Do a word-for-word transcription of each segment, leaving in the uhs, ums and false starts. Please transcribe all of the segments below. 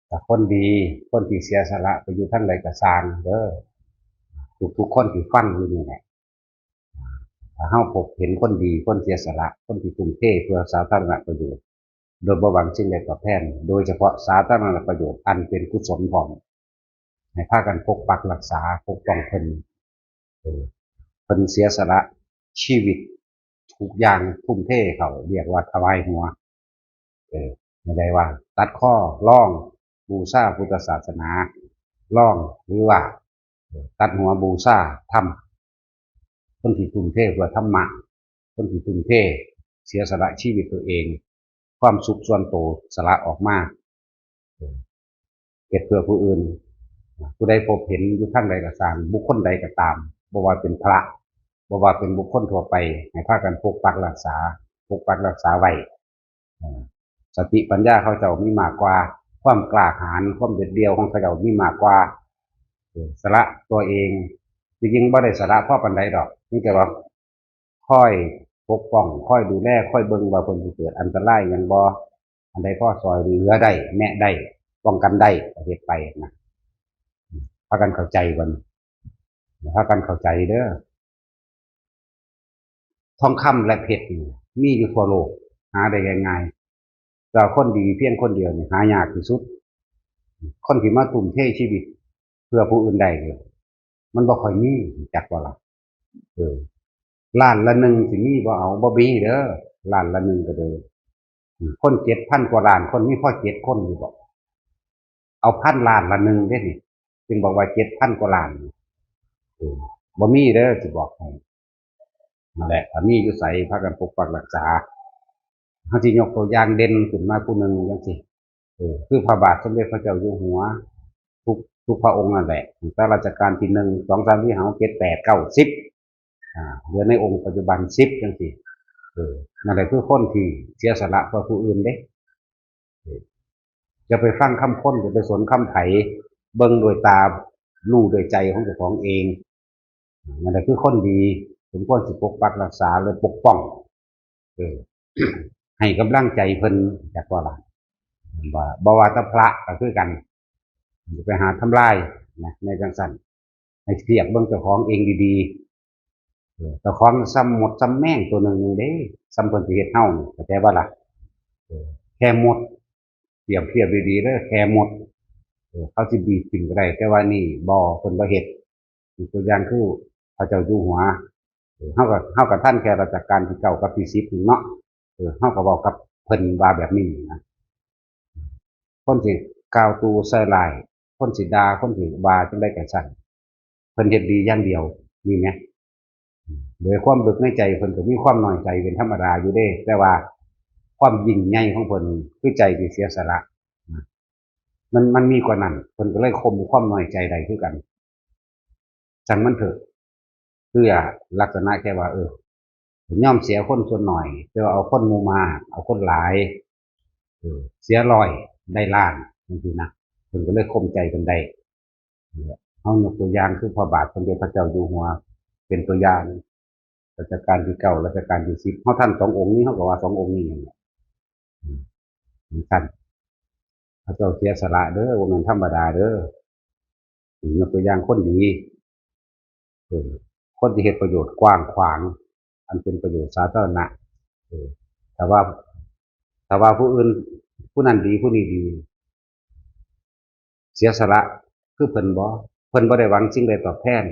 แต่คนดี คนที่เสียสละไปอยู่ทางใดก็ซ่างเด้อ ทุกๆคนที่ฟังอยู่นี่แหละ ถ้าเฮาพบเห็นคนดี คนเสียสละ คนที่ทุ่มเทเพื่อสาธารณประโยชน์ โดยบ่หวังสิ่งใดตอบแทน โดยเฉพาะสาธารณประโยชน์อันเป็นกุศลพร้อม ให้พากันปกปักรักษา ปกป้องเพิ่น เออ เพิ่นเสียสละชีวิตทุกอย่างทุ่มเทเขา เรียกว่าถวายหัว เออ ไม่ได้ว่าตัดคอ ลองบูชาพุทธศาสนา ลอง หรือว่า เออ ตัดหัวบูชาธรรม คนที่ทุ่มเทเพื่อธรรมะ คนที่ทุ่มเทเสียสละชีวิตตัวเอง ความสุขส่วนตัวสละออกมา เออ เฮ็ดเพื่อผู้อื่น ผู้ใดพบเห็นอยู่ทางใดก็ซ่าง บุคคลใดก็ตาม บ่ว่าเป็นพระ บ่ว่าเป็นบุคคลทั่วไป ให้พากันปกปักรักษา ปกปักรักษาไว้ เออ สติปัญญาเขาเจ้ามีมากกว่า ความกล้าหาญ ความเด็ดเดี่ยวของเขาเจ้ามีมากกว่า เออ สละตัวเอง จริงๆบ่ได้สละพอปานใดดอก มีแต่ว่าคอยปกป้อง คอยดูแล คอยเบิ่งว่าเพิ่นสิเกิดอันตรายหยังบ่ อันใดพอซอยเหลือได้ แนะได้ ป้องกันได้ ก็เฮ็ดไปนะ พากันเข้าใจก่อน พากันเข้าใจเด้อ ทองคำและเพชรนี่มีอยู่ทั่วโลก หาได้ง่ายๆ แต่คนดีเพียงคนเดียวนี่หายากที่สุด คนที่มาทุ่มเทชีวิตเพื่อผู้อื่นได้นี่ มันบ่ค่อยมี รู้จักบ่ล่ะ เออ ล้านละหนึ่งสิมีบ่ เอา บ่มีเด้อ ล้านละหนึ่งก็เด้อ อืม คนเจ็ดพันกว่าล้านคน มีพอเจ็ดคนอยู่บ่ เอาพันล้านละหนึ่งเด้นี่ จึงบอกว่าเจ็ดพันกว่าล้าน เออ บ่มีเด้อ สิบอกให้ นั่นแหละ ถ้ามีอยู่ไส พากันปกปักรักษา เฮาสิยกตัวอย่างเด่นขึ้นมาผู้หนึ่งจังซี่ เออ คือพระบาทสมเด็จพระเจ้าอยู่หัว ทุก ทุกพระองค์นั่นแหละ ตั้งแต่รัชกาลที่หนึ่ง สอง สาม สี่ ห้า หก เจ็ด แปด เก้า สิบ อ่า เหลือในองค์ปัจจุบันสิบจังซี่ เออ นั่นแหละคือคนที่เสียสละเพื่อผู้อื่นเด้ เออ อย่าไปฟังคำคน อย่าไปสนคำไผ เบิ่งด้วยตา รู้ด้วยใจของเจ้าของเอง นั่นแหละคือคนดี สมควรสิปกปักรักษาและปกป้อง เออ ให้กำลังใจเพิ่น จักว่าล่ะ ว่า บ่ว่าแต่พระก็คือกัน อย่าไปหาทำลายนะ ในจังซั่น ให้เทียบเบิ่งเจ้าของเองดีๆ เออ เจ้าของส่ำมดส่ำแมงตัวหนึ่งหนึ่งเด้ ส่ำเพิ่นสิเฮ็ดเฮานี่ เข้าใจบ่ล่ะ เออ แค่มด เปรียบเทียบดีๆเด้อ แค่มด เออ เขาสิบีบกินก็ได้ แต่ว่านี่บ่ เพิ่นบ่เฮ็ด ยกตัวอย่างคือพระเจ้าอยู่หัว เออ เฮาก็ เฮาก็ทันแค่รัชกาลที่เก้ากับที่สิบนี่เนาะ เออ เฮาก็เว้ากับเพิ่นว่าแบบนี้นะ คนสิกล่าวตู่ใส่ร้าย คนสิด่า คนสิว่าจั่งใดก็ช่าง เพิ่นเฮ็ดดีอย่างเดียว นี่แหม โดยความลึกในใจเพิ่นก็มีความน้อยใจเป็นธรรมดาอยู่เด้ แต่ว่าความยิ่งใหญ่ของเพิ่นคือใจที่เสียสละ มัน มันมีกว่านั้น เพิ่นก็เลยข่มความน้อยใจได้คือกัน จั่งมันเถอะ คือลักษณะแค่ว่า เออ ยอมเสียคนส่วนน้อย แต่ว่าเอาคนหมู่มาก เอาคนหลาย เออ เสียร้อยได้ล้าน จั่งซี้นะ เพิ่นก็เลยข่มใจเพิ่นได้ เฮายกตัวอย่างคือพระบาทสมเด็จพระเจ้าอยู่หัว เป็นตัวอย่าง รัชกาลที่เก้า รัชกาลที่สิบ เฮาทันสององค์นี้ เฮาก็ว่าสององค์นี้นั่นแหละ อืม ท่าน พระเจ้าเสียสละเด้อ บ่แม่นธรรมดาเด้อ ยกตัวอย่างคนดี เออ คนที่เฮ็ดประโยชน์กว้างขวาง อันเป็นประโยชน์สาธารณะ เออ แต่ว่า แต่ว่าผู้อื่น ผู้นั้นดี ผู้นี้ดี เสียสละ คือเพิ่นบ่ เพิ่นบ่ได้หวังสิ่งใดตอบแทน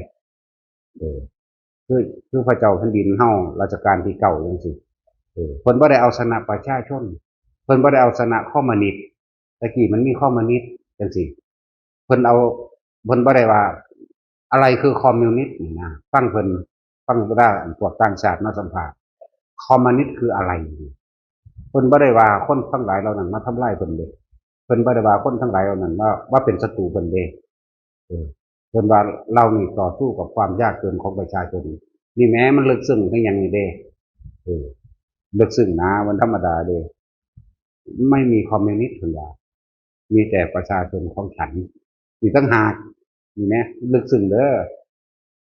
เออ คือ คือพระเจ้าแผ่นดินเฮา รัชกาลที่เก้าจั่งซี้ เออ เพิ่นบ่ได้เอาชนะประชาชน เพิ่นบ่ได้เอาชนะคอมมิวนิสต์ แต่กี้มันมีคอมมิวนิสต์จั่งซี้ เพิ่นเอา เพิ่นบ่ได้ว่า อะไรคือคอมมิวนิสต์นี่นะ ฟังเพิ่น ฟังเวลาพวกต่างชาติมาสัมภาษณ์ คอมมิวนิสต์คืออะไร เพิ่นบ่ได้ว่าคนทั้งหลายเหล่านั้นมาทำลายเพิ่นเด้ เพิ่นบ่ได้ว่าคนทั้งหลายเหล่านั้นว่า ว่าเป็นศัตรูเพิ่นเด้ เออ เพิ่นว่าเรานี่ต่อสู้กับความยากจนของประชาชน นี่แหมมันลึกซึ้งคือหยังนี่เด้ เออ ลึกซึ้งนะ มันธรรมดาเด้ ไม่มีคอมมิวนิสต์เพิ่นว่า มีแต่ประชาชนของฉัน นี่ต่างหาก นี่แหมลึกซึ้งเด้อ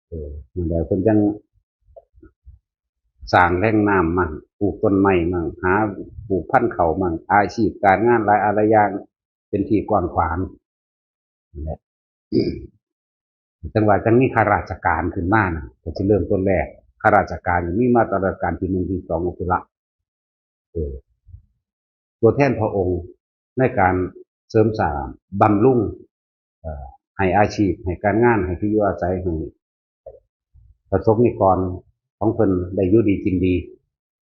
เออ นั่นแหละเพิ่นจั่งสร้างแหล่งน้ำมั่ง ปลูกต้นไม้มั่ง หาปลูกพันธุ์ข้าวมั่ง อาชีพการงานหลายอะหลายอย่าง เป็นที่กว้างขวางนั่นแหละ จังว่าจังมีข้าราชการขึ้นมานะ ก็สิเริ่มต้นแรก ข้าราชการมีมาตั้งแต่รัชกาลที่หนึ่ง ที่สอง องคุละ เออ ตัวแทนพระองค์ในการเสริมสร้างบำรุง เอ่อ ให้อาชีพ ให้การงาน ให้ที่อยู่อาศัย ให้ประสบนิกรของเพิ่นได้อยู่ดีกินดี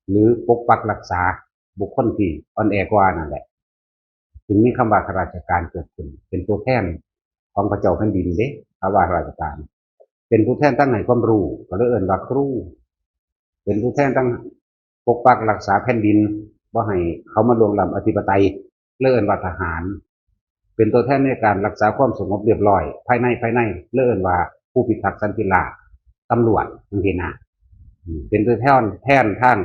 หรือปกปักรักษาบุคคลที่อ่อนแอกว่านั่นแหละ จึงมีคำว่าข้าราชการเกิดขึ้น เป็นตัวแทนของพระเจ้าแผ่นดินเด้ คำว่าข้าราชการ เป็นผู้แทนทั้งให้ความรู้ ก็เลยเอิ้นว่าครู เป็นผู้แทนทั้งปกปักรักษาแผ่นดิน บ่ให้เขามาล่วงล้ำอธิปไตย เลยเอิ้นว่าทหาร เป็นตัวแทนในการรักษาความสงบเรียบร้อย ภายใน ภายใน เลยเอิ้นว่าผู้พิทักษ์สันติราษฎร์ ตำรวจจังซี้นะ อืม เป็นตัวแทน แทนทาง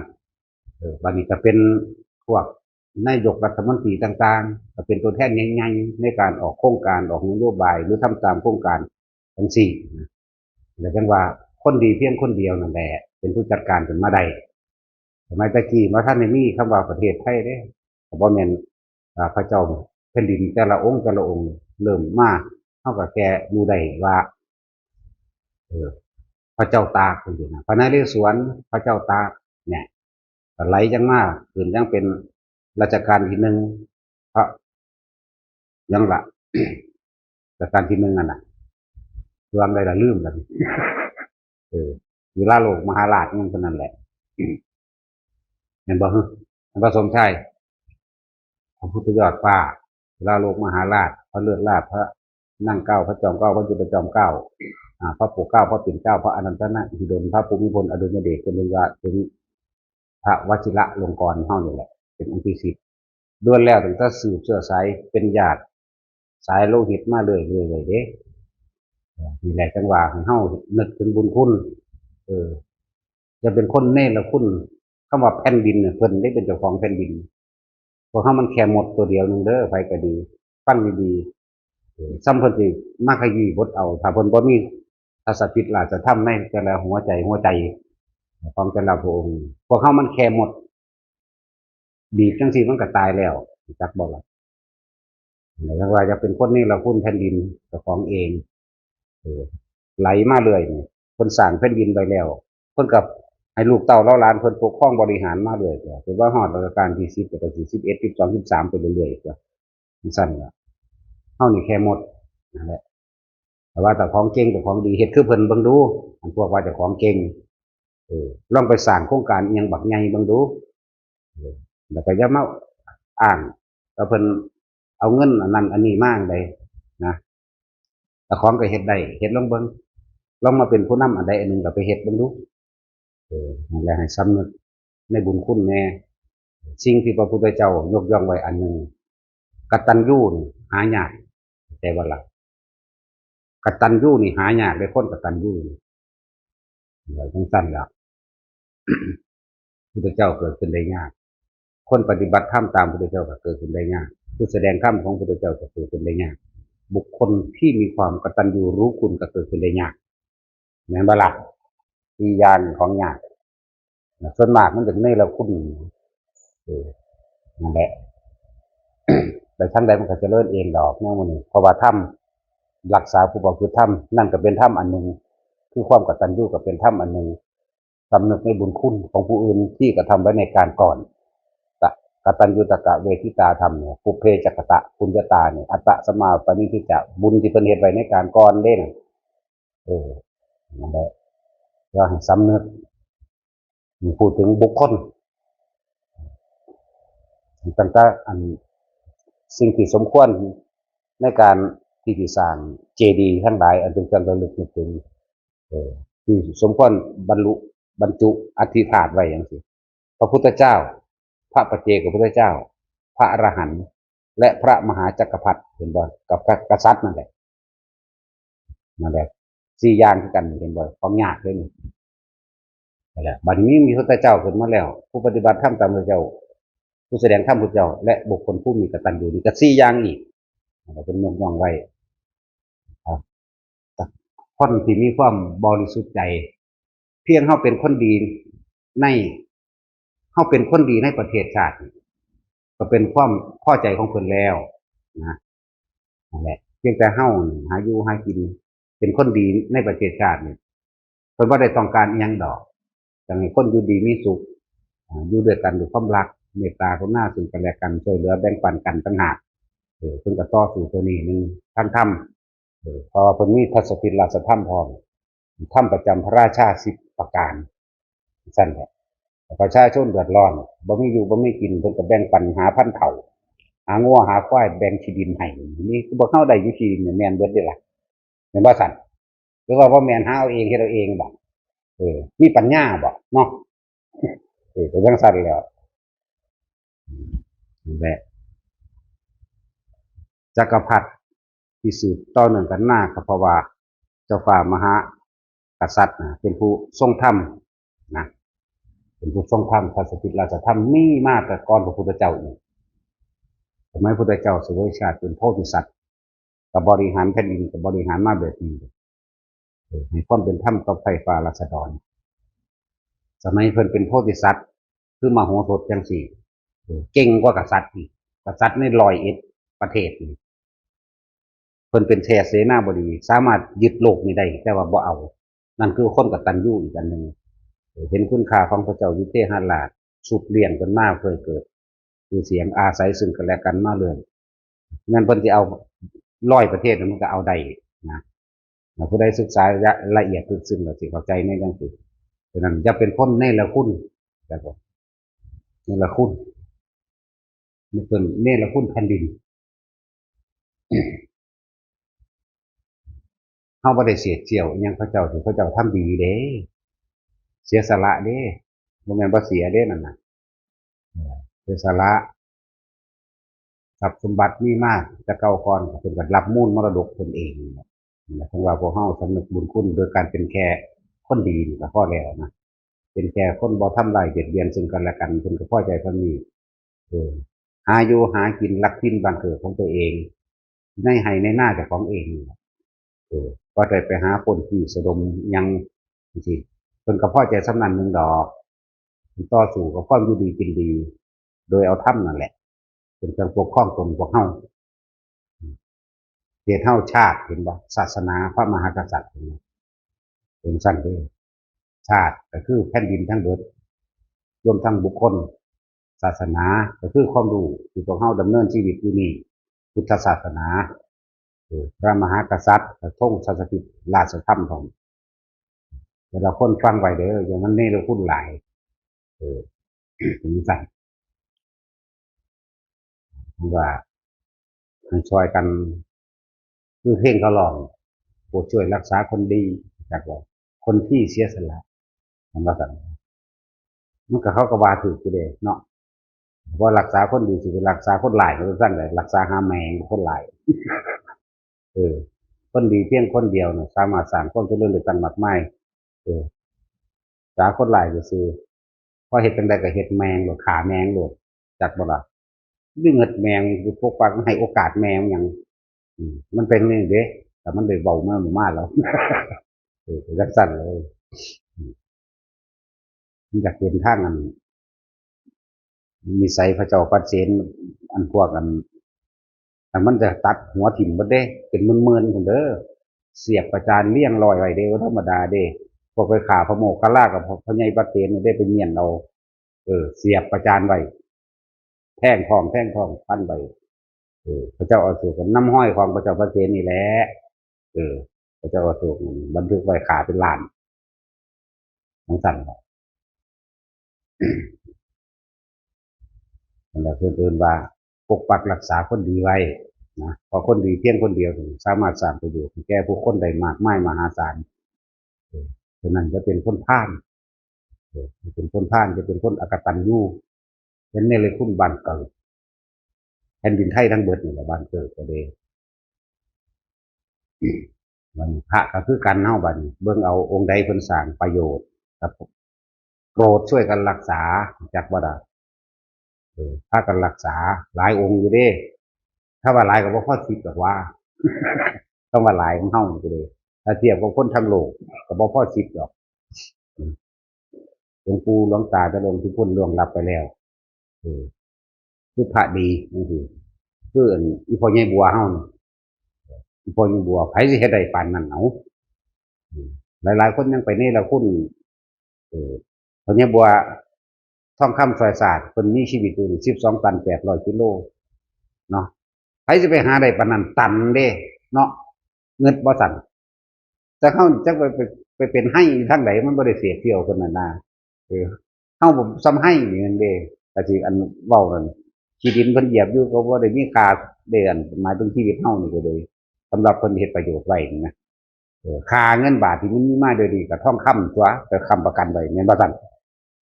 เออ บัดนี้ก็เป็นพวกนายกรัฐมนตรีต่างๆ ก็เป็นตัวแทนใหญ่ๆ ในการออกโครงการ ออกนโยบาย หรือทำตามโครงการจังซี้นะ แล้วจังว่าคนดีเพียงคนเดียวนั่นแหละ เป็นผู้จัดการขึ้นมาได้ สมัยตะกี้บ่ทันได้มีคำว่าประเทศไทยเด้ ก็บ่แม่น อ่า พระเจ้าแผ่นดินแต่ละองค์แต่ละองค์เริ่มมา เฮาก็แค่รู้ได้ว่า เออ พระเจ้าตากจังซี้นะ พระนเรศวร พระเจ้าตาก เนี่ย ก็ไหลจังมา ขึ้นจังเป็นรัชกาลที่หนึ่ง พระ หยังล่ะ รัชกาลที่หนึ่งนั่นน่ะ วางได้ละลืมแล้วนี่ เออ ศิลาโลกมหาราชยังเท่านั้นแหละ เห็นบ่ฮึ เห็นบ่สมชาย พระพุทธยอดฟ้า ศิลาโลกมหาราช พระเลิศลาภ พระนั่งเกล้า พระจอมเกล้า พระจุลจอมเกล้า อ่า พระปกเกล้า พระปิ่นเกล้า พระอนันทมหิดล พระภูมิพลอดุลยเดช จนถึงว่าถึงพระวชิระลงกรณ์เฮานี่แหละ เป็นองค์ที่สิบ ล้วนแล้วตั้งแต่สืบเชื้อสาย เป็นญาติสายโลหิตมาเรื่อยๆ เด้ นี่แหละจังว่าให้เฮานึกถึงบุญคุณ เออ จะเป็นคนเนรคุณ คำว่าแผ่นดินเนี่ย เพิ่นได้เป็นเจ้าของแผ่นดิน พวกเฮามันแค่มดตัวเดียวหนึ่งเด้อ ไผก็ดี ฟังดีๆ เออ ซ้ำเพิ่นสิมาขยี้บดเอา ถ้าเพิ่นบ่มี พระสถิตราชธรรมในแต่ละหัวใจ หัวใจของแต่ละพระองค์ พวกเฮามันแค่มด บีบจังซี่มันก็ตายแล้ว รู้จักบ่ล่ะ แล้วจังว่าอยากเป็นคนเนรคุณแผ่นดินเจ้าของเอง เออ ไหลมาเรื่อยนี่ เพิ่นสร้างแผ่นดินไว้แล้ว เพิ่นก็ให้ลูกเต้าเหล่าหลานเพิ่นปกครองบริหารมาเรื่อย จนว่าฮอดรัชกาลที่สิบ แล้วก็สิบเอ็ด สิบสอง สิบสาม ไปเรื่อยๆ จังซั่นล่ะ เฮานี่แค่มดนั่นแหละ แต่ว่าเจ้าของเก่ง เจ้าของดี เฮ็ดคือเพิ่นเบิ่งดู อันพวกว่าเจ้าของเก่ง เออ ลองไปสร้างโครงการอิหยังบักใหญ่เบิ่งดู เออ แล้วก็อย่ามาอ้างว่าเพิ่นเอาเงินอันนั้นอันนี้มาจั่งใดนะ เจ้าของก็เฮ็ดได้ เฮ็ดลองเบิ่ง ลองมาเป็นผู้นำอันใดอันหนึ่งก็ไปเฮ็ดเบิ่งดู เออ นั่นแหละ ให้สำนึกในบุญคุณแน่ สิ่งที่พระพุทธเจ้ายกย่องไว้อันหนึ่ง กตัญญูนี่หายาก แต่ว่าละ กตัญญูนี่หายากเลย คนกตัญญูนี่ จังซั่นล่ะ พุทธเจ้าเกิดขึ้นได้ยาก คนปฏิบัติธรรมตามพุทธเจ้าก็เกิดขึ้นได้ยาก ผู้แสดงธรรมของพุทธเจ้าก็เกิดขึ้นได้ยาก บุคคลที่มีความกตัญญูรู้คุณก็เกิดขึ้นได้ยาก แม่นบ่ล่ะ สี่อย่างของยาก ส่วนมากมันจะเนรคุณ เออ นั่นแหละ ไปทางใดมันก็เจริญเองดอกแนวหมู่นี้ เพราะว่าธรรม รักษาผู้ประพฤติธรรม นั่นก็เป็นธรรมอันหนึ่ง คือความกตัญญูก็เป็นธรรมอันหนึ่ง สำนึกในบุญคุณของผู้อื่นที่กระทำไว้ในการก่อน กะ กตัญญูตะกะเวทิตาธรรมเนี่ย ปุพเพจะกะตะปุญญาตาเนี่ย อัตตะสัมมาปะณิธิจะ บุญที่เพิ่นเฮ็ดไว้ในการก่อนเด้น่ะ เออ นั่นแหละ ว่าให้สำนึก นี่พูดถึงบุคคล ตั้งแต่อันสิ่งที่สมควรในการที่จะสร้างเจดีย์ทั้งหลาย อันเป็นเครื่องระลึกนึกถึง เออ ที่สมควรบรรลุ บรรจุอัฐิธาตุไว้จังซี้ พระพุทธเจ้า พระปัจเจกพุทธเจ้า พระอรหันต์ และพระมหาจักรพรรดิ เห็นบ่ กับกษัตริย์นั่นแหละ นั่นแหละ สี่อย่างคือกัน เห็นบ่ ของยากเด้นี่ นั่นแหละ บัดนี้มีพุทธเจ้าขึ้นมาแล้ว ผู้ปฏิบัติธรรมตามพุทธเจ้า ผู้แสดงธรรมพุทธเจ้า และบุคคลผู้มีกตัญญู นี่ก็สี่อย่างอีก นั่นแหละ เพิ่นยกย่องไว้ อ่ะ คนที่มีความบริสุทธิ์ใจ เพียงเฮาเป็นคนดีใน เฮาเป็นคนดีในประเทศชาติ ก็เป็นความพอใจของเพิ่นแล้วนะ นั่นแหละ เพียงแต่เฮานี่หาอยู่หากิน เป็นคนดีในประเทศชาตินี่ เพิ่นบ่ได้ต้องการอิหยังดอก อยากให้คนอยู่ดีมีสุข อ่า อยู่ด้วยกันด้วยความรัก เมตตากรุณาซึ่งกันและกัน ช่วยเหลือแบ่งปันกันต่างหาก เออ เพิ่นก็ต่อสู้ตัวนี้หนึ่ง ทางธรรม เออ เพราะว่าเพิ่นมีพระสถิตราชธรรมพร้อม ธรรมประจำพระราชาสิบประการ ซั่นแหละ ประชาชนเดือดร้อน บ่มีอยู่บ่มีกิน เพิ่นก็แบ่งปันหาพันธุ์ข้าว หางัวหาควาย แบ่งที่ดินให้ นี่คือพวกเฮาได้อยู่ที่ดินเนี่ย แม่นเบิดเด้ล่ะ แม่นบ่ซั่น หรือว่าบ่แม่น หาเอาเอง เฮ็ดเอาเองบ่ เออ มีปัญญาบ่เนาะ เออ ก็จั่งซั่นแหล้ว นั่นแหละ จักรพรรดิที่สืบต่อเนื่องกันมา ก็เพราะว่าเจ้าฟ้ามหากษัตริย์นะ เป็นผู้ทรงธรรมนะ เป็นผู้ทรงธรรม พระสถิตราชธรรมมีมาแต่ก่อนพระพุทธเจ้าอีก สมัยพุทธเจ้าเสวยชาติเป็นโพธิสัตว์ ก็บริหารแผ่นดิน ก็บริหารมาแบบนี้ เออ ให้ความเป็นธรรมกับไพร่ฟ้าราษฎร สมัยเพิ่นเป็นโพธิสัตว์ คือมโหสถจังซี่ เออ เก่งกว่ากษัตริย์อีก กษัตริย์ในร้อยเอ็ดประเทศนี่ เพิ่นเป็นแค่เสนาบดี สามารถยึดโลกนี้ได้ แต่ว่าบ่เอา นั่นคือคนกตัญญูอีกอันหนึ่ง เออ เห็นคุณค่าของพระเจ้าวิเทหราช ชุบเลี้ยงเพิ่นมาเพื่อให้เกิดชื่อเสียง อาศัยซึ่งกันและกันมาเรื่อย แม่นเพิ่นสิเอาร้อยประเทศ มันก็เอาได้นะ ผู้ใดศึกษาละเอียดลึกซึ้งก็สิเข้าใจในจั่งซี้ ฉะนั้นอย่าเป็นคนเนรคุณ ครับผม เนรคุณ นี่เป็นเนรคุณแผ่นดิน เฮาบ่ได้เสียดเสี้ยวอิหยังเขาเจ้า ที่เขาเจ้าทำดีเด้ เสียสละเด้ บ่แม่นบ่เสียเด้นั่นน่ะ เสียสละ ทรัพย์สมบัติมีมาแต่เก่าก่อน ก็เพิ่นก็รับมูลมรดกเพิ่นเองนั่นแหละ นั่นแหละ เพิ่นว่าพวกเฮาสำนึกบุญคุณโดยการเป็นแค่คนดีนี่ก็พอแล้วนะ เป็นแค่คนบ่ทำร้ายเบียดเบียนซึ่งกันและกัน เพิ่นก็พอใจส่ำนี้ เออ หาอยู่หากิน รักถิ่นบ้านเกิดของตัวเอง ในไร่ในนาเจ้าของเองนี่แหละ เออ บ่ได้ไปหาปล้นจี้สะดมหยังจั่งซี้ เพิ่นก็พอใจส่ำนั้นหนึ่งดอก ต่อสู้กับความอยู่ดีกินดี โดยเอาธรรมนั่นแหละ เป็นเครื่องปกครองตนพวกเฮา ประเทศเฮา ชาติ เห็นบ่ ศาสนา พระมหากษัตริย์ เห็นบ่ เป็นซั่นเด้อ ชาติก็คือแผ่นดินทั้งเบิด รวมทั้งบุคคล ศาสนาก็คือความรู้ที่พวกเฮาดำเนินชีวิตอยู่นี่ พุทธศาสนา เออ พระมหากษัตริย์ พระธง พระสถิต ราชธรรมของ แต่ละคนฟังไว้เด้อ อย่ามันเนรคุณหลาย เออ เป็นจั่งซั่น ว่าให้ช่วยกัน คือเพลงเขาร้อง โปรดช่วยรักษาคนดี จากว่าคนที่เสียสละ มันว่าซั่น มันก็ เขาก็ว่าถูกอยู่เด้เนาะ บ่รักษาคนดี สิไปรักษาคนร้าย ก็ซั่นแหละ รักษาหาแม่งคนร้าย เออ คนดีเพียงคนเดียวน่ะ สามารถสร้างความเจริญได้ตั้งมากมาย เออ รักษาคนร้ายซื่อๆ พอเฮ็ดจั่งใดก็เฮ็ดแม่งโลด ฆ่าแม่งโลด จักบ่ล่ะ มีเงินแม่ง ปกปักให้โอกาสแม่งหยัง อืม มันเป็นนี่เด้ แต่มันได้เว้ามาหมู่มาแล้ว เออ จั่งซั่นเลย อืม มันอยากเป็นทางอัน นิสัยพระเจ้าปัดเสน อันพวกอัน อันมันจะตัดหัวถิ่มหมดเด้ เป็นหมื่นๆ พุ้นเด้อ เสียบประจานเรียงร้อยไว้เด้ บ่ธรรมดาเด้ พวกไปฆ่าพระโมคคัลลากับพระ พระใหญ่ปัดเสนนี่ได้ไปเมี้ยนเอา เออ เสียบประจานไว้ แทงท้อง แทงท้อง ฟันไว้ เออ พระเจ้าอโศกก็นำฮอยของพระเจ้าปัดเสนนี่แหละ เออ พระเจ้าอโศกนี่บันทึกไว้ฆ่าเป็นล้าน จั่งซั่น นั่นแหละ เพิ่นเอิ้นว่าปกปักรักษาคนดีไว้นะ เพราะคนดีเพียงคนเดียวนี่สามารถสร้างประโยชน์ให้แก่ผู้คนได้มากมายมหาศาล เออ ฉะนั้นอย่าเป็นคนพาล เออ อย่าเป็นคนพาล อย่าเป็นคนอกตัญญู เป็นเนรคุณบ้านเกิด แผ่นดินไทยทั้งเบิดนี่แหละบ้านเกิดก็เลย บัดนี้พระก็คือกันเฮา บัดนี้เบิ่งเอาองค์ใดเพิ่นสร้างประโยชน์ ก็โปรดช่วยกันรักษา จักบ่ล่ะ เออ พากันรักษาหลายองค์อยู่เด้ ถ้าว่าหลายก็บ่พอสิบดอกว่า คำว่าหลายของเฮานี่ก็เลย ถ้าเทียบกับคนทั้งโลกก็บ่พอสิบดอก อืม หลวงปู่หลวงตาเจ้าหลวงที่พ้นล่วงลับไปแล้ว เออ คือพระดีจั่งซี้ คืออันอีพ่อใหญ่บัวเฮานี่ พ่อใหญ่บัว ไผสิเฮ็ดได้ปานนั้น เอา อืม หลายๆคนยังไปเนรคุณ เออ พ่อใหญ่บัว ทองคำสร้อยสาด เพิ่นมีชีวิตอยู่นี่ สิบสองตัน แปดร้อยกิโล เนาะ ไผสิไปหาได้ปานนั้น ตันเด้ เนาะ เงินบ่สั่น แต่เฮาจักไป ไป ไปเป็นไฮ่ทางใด มันบ่ได้เสียเที่ยวเพิ่นน่ะนะ เออ เฮาบ่ส่ำไฮ่นี่นั่นเด้ ก็สิอันเว้านั่น ขี้ดินเพิ่นเหยียบอยู่ก็บ่ได้มีค่าเด้ อันหมายถึงชีวิตเฮานี่ก็เลย สำหรับเพิ่นเฮ็ดประโยชน์ไว้นี่นะ เออ ค่าเงินบาทที่มันมีมาเดี๋ยวนี้ก็ทองคำตั๊ว ไปค้ำประกันไว้ แม่นบ่ซั่น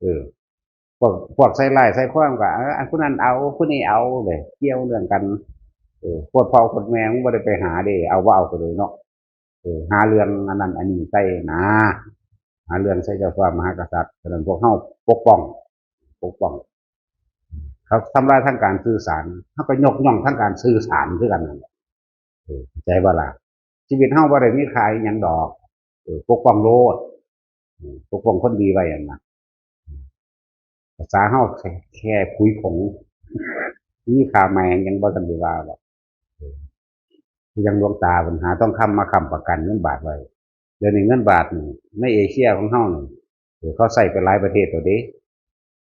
เออ พวก พวกใส่ร้ายใส่ความก็ เออ อันผู้นั้นเอา ผู้นี้เอาเลย เกี่ยวเรื่องกัน เออ โพดพ่อโพดแม่มันบ่ได้ไปหาเด้ เอาบ่เอาก็เลยเนาะ เออ หาเรื่องอันนั้นอันนี้ใส่นะ หาเรื่องใส่เจ้าฟ้ามหากษัตริย์ ฉะนั้นพวกเฮาปกป้อง ปกป้อง เขาทำลายทางการสื่อสาร เฮาก็ยกย่องทางการสื่อสารคือกันนั่นแหละ เออ เข้าใจบ่ล่ะ ชีวิตเฮาบ่ได้มีค่าอิหยังดอก เออ ปกป้องโลด เออ ปกป้องคนดีไว้หั่นนะ ภาษาเฮาแค่ แค่ผุยผง มีค่าแมงยังบ่ทันได้ว่าหรอก เออ คือยังหลวงตาเพิ่นหาทองคำมาค้ำประกันเงินบาทไว้ เดี๋ยวนี้เงินบาทนี่ ในเอเชียของเฮานี่ เออ เขาใช้ไปหลายประเทศแล้วเด้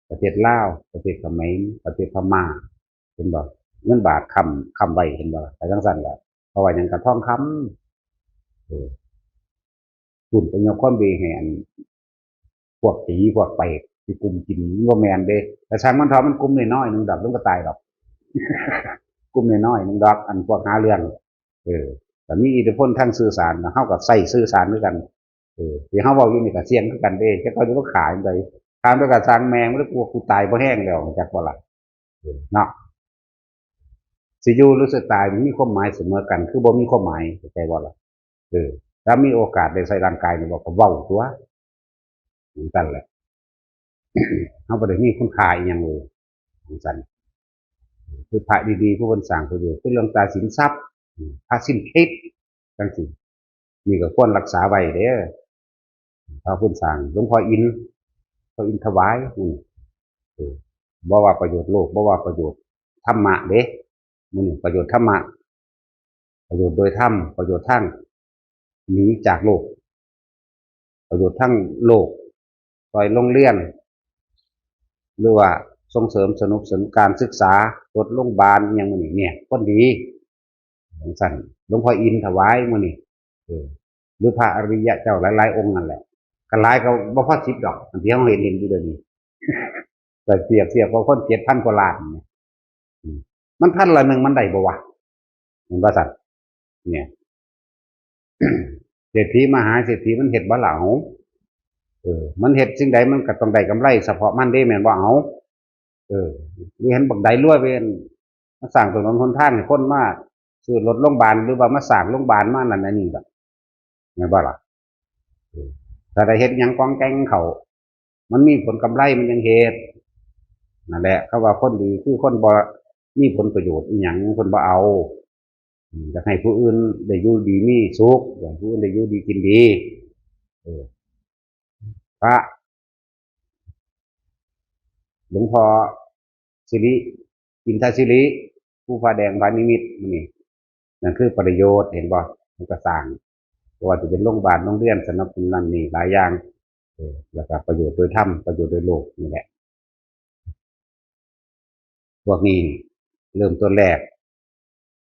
ประเทศลาว ประเทศเขมร ประเทศพม่า เห็นบ่ เงินบาทค้ำ ค้ำไว้ เห็นบ่ล่ะ ไปจั่งซั้นแหละ เพราะว่าหยัง กะทองคำ เออ คุณไปยกความดีให้อัน พวกผี พวกเปรตที่กุมกิน มันบ่แม่นเด้ แต่ช่างมันเถาะ มันกุมน้อยๆหนึ่งดอก มันก็ตายดอก กุมน้อยๆหนึ่งดอก อันพวกหาเรื่อง เออ แต่มีอิทธิพลทางสื่อสาร เฮาก็ใช้สื่อสารคือกัน เออ ที่เฮาเว้าอยู่นี่ก็เสี่ยงคือกันเด้ จักเขาสิมาขายจั่งใด ถามไปก็ช่างแม่ง มันกลัวกูตายบ่แฮงแล้ว จักบ่ล่ะ เออ เนาะ สิอยู่หรือสิตายมันมีความหมายเสมอกัน คือบ่มีความหมาย เข้าใจบ่ล่ะ เออ ถ้ามีโอกาสได้ใช้ร่างกายนี่ บ่ก็เว้าตั๊ว เหมือนกันแหละ เฮาบ่ได้มีคุณค่าอิหยังเลย จั่งซั้น คือพระดีๆ ผู้เพิ่นสร้างประโยชน์ คือหลวงตาสินทรัพย์ พระสิ้นคิด จั่งซี้ นี่ก็ควรรักษาไว้เด้อ พระเพิ่นสร้าง หลวงพ่ออิน พ่ออินถวาย อืม เออ บ่ว่าประโยชน์โลก บ่ว่าประโยชน์ธรรมะเด้ มื้อนี้ประโยชน์ธรรมะ ประโยชน์โดยธรรม ประโยชน์ทางหนีจากโลก ประโยชน์ทางโลก ซอยโรงเรียน หรือว่าส่งเสริมสนับสนุนการศึกษา รถโรงพยาบาล อิหยังมื้อนี้เนี่ย คนดี จั่งซั้น หลวงพ่ออินถวายมื้อนี้ เออ หรือพระอริยะเจ้าหลายๆองค์นั่นแหละ ก็หลายก็บ่พอสิบดอก อันที่เฮาเห็น เห็นอยู่เดี๋ยวนี้ ก็เทียบ เทียบกับคนเจ็ดพันกว่าล้านเนี่ย อืม มันพันละหนึ่งมันได้บ่วะ เห็นบ่ซั่น เนี่ย เศรษฐีมหาเศรษฐีมันเฮ็ดบ่ล่ะ เอา เออ มันเฮ็ดสิ่งใดมันก็ต้องได้กำไรเฉพาะมันเด้ แม่นบ่ เอา เออ หรือเห็นบักใดรวยไป มาสร้างถนนหนทางให้คนมาซื้อรถโรงพยาบาล หรือว่ามาสร้างโรงพยาบาลมานั่นอันนี้ดอก แม่นบ่ล่ะ เออ ถ้าได้เฮ็ดหยังกองแกงเขา มันมีผลกำไรมันยังเฮ็ด นั่นแหละ เขาว่าคนดีคือคนบ่มีผลประโยชน์อิหยัง เพิ่นบ่เอา อืม อยากให้ผู้อื่นได้อยู่ดีมีสุข อยากให้ผู้อื่นได้อยู่ดีกินดี เออ พระ หลวงพ่อสิริ อินทสิริ ผู้พระแดงพระนิมิตรนี่ นั่นคือประโยชน์ เห็นบ่ มันก็สร้าง บ่ว่าจะเป็นโรงพยาบาล โรงเรียน สนับสนุนนั่นนี่หลายอย่าง เออ แล้วก็ประโยชน์โดยธรรม ประโยชน์โดยโลกนี่แหละ พวกนี้เริ่มต้นแรก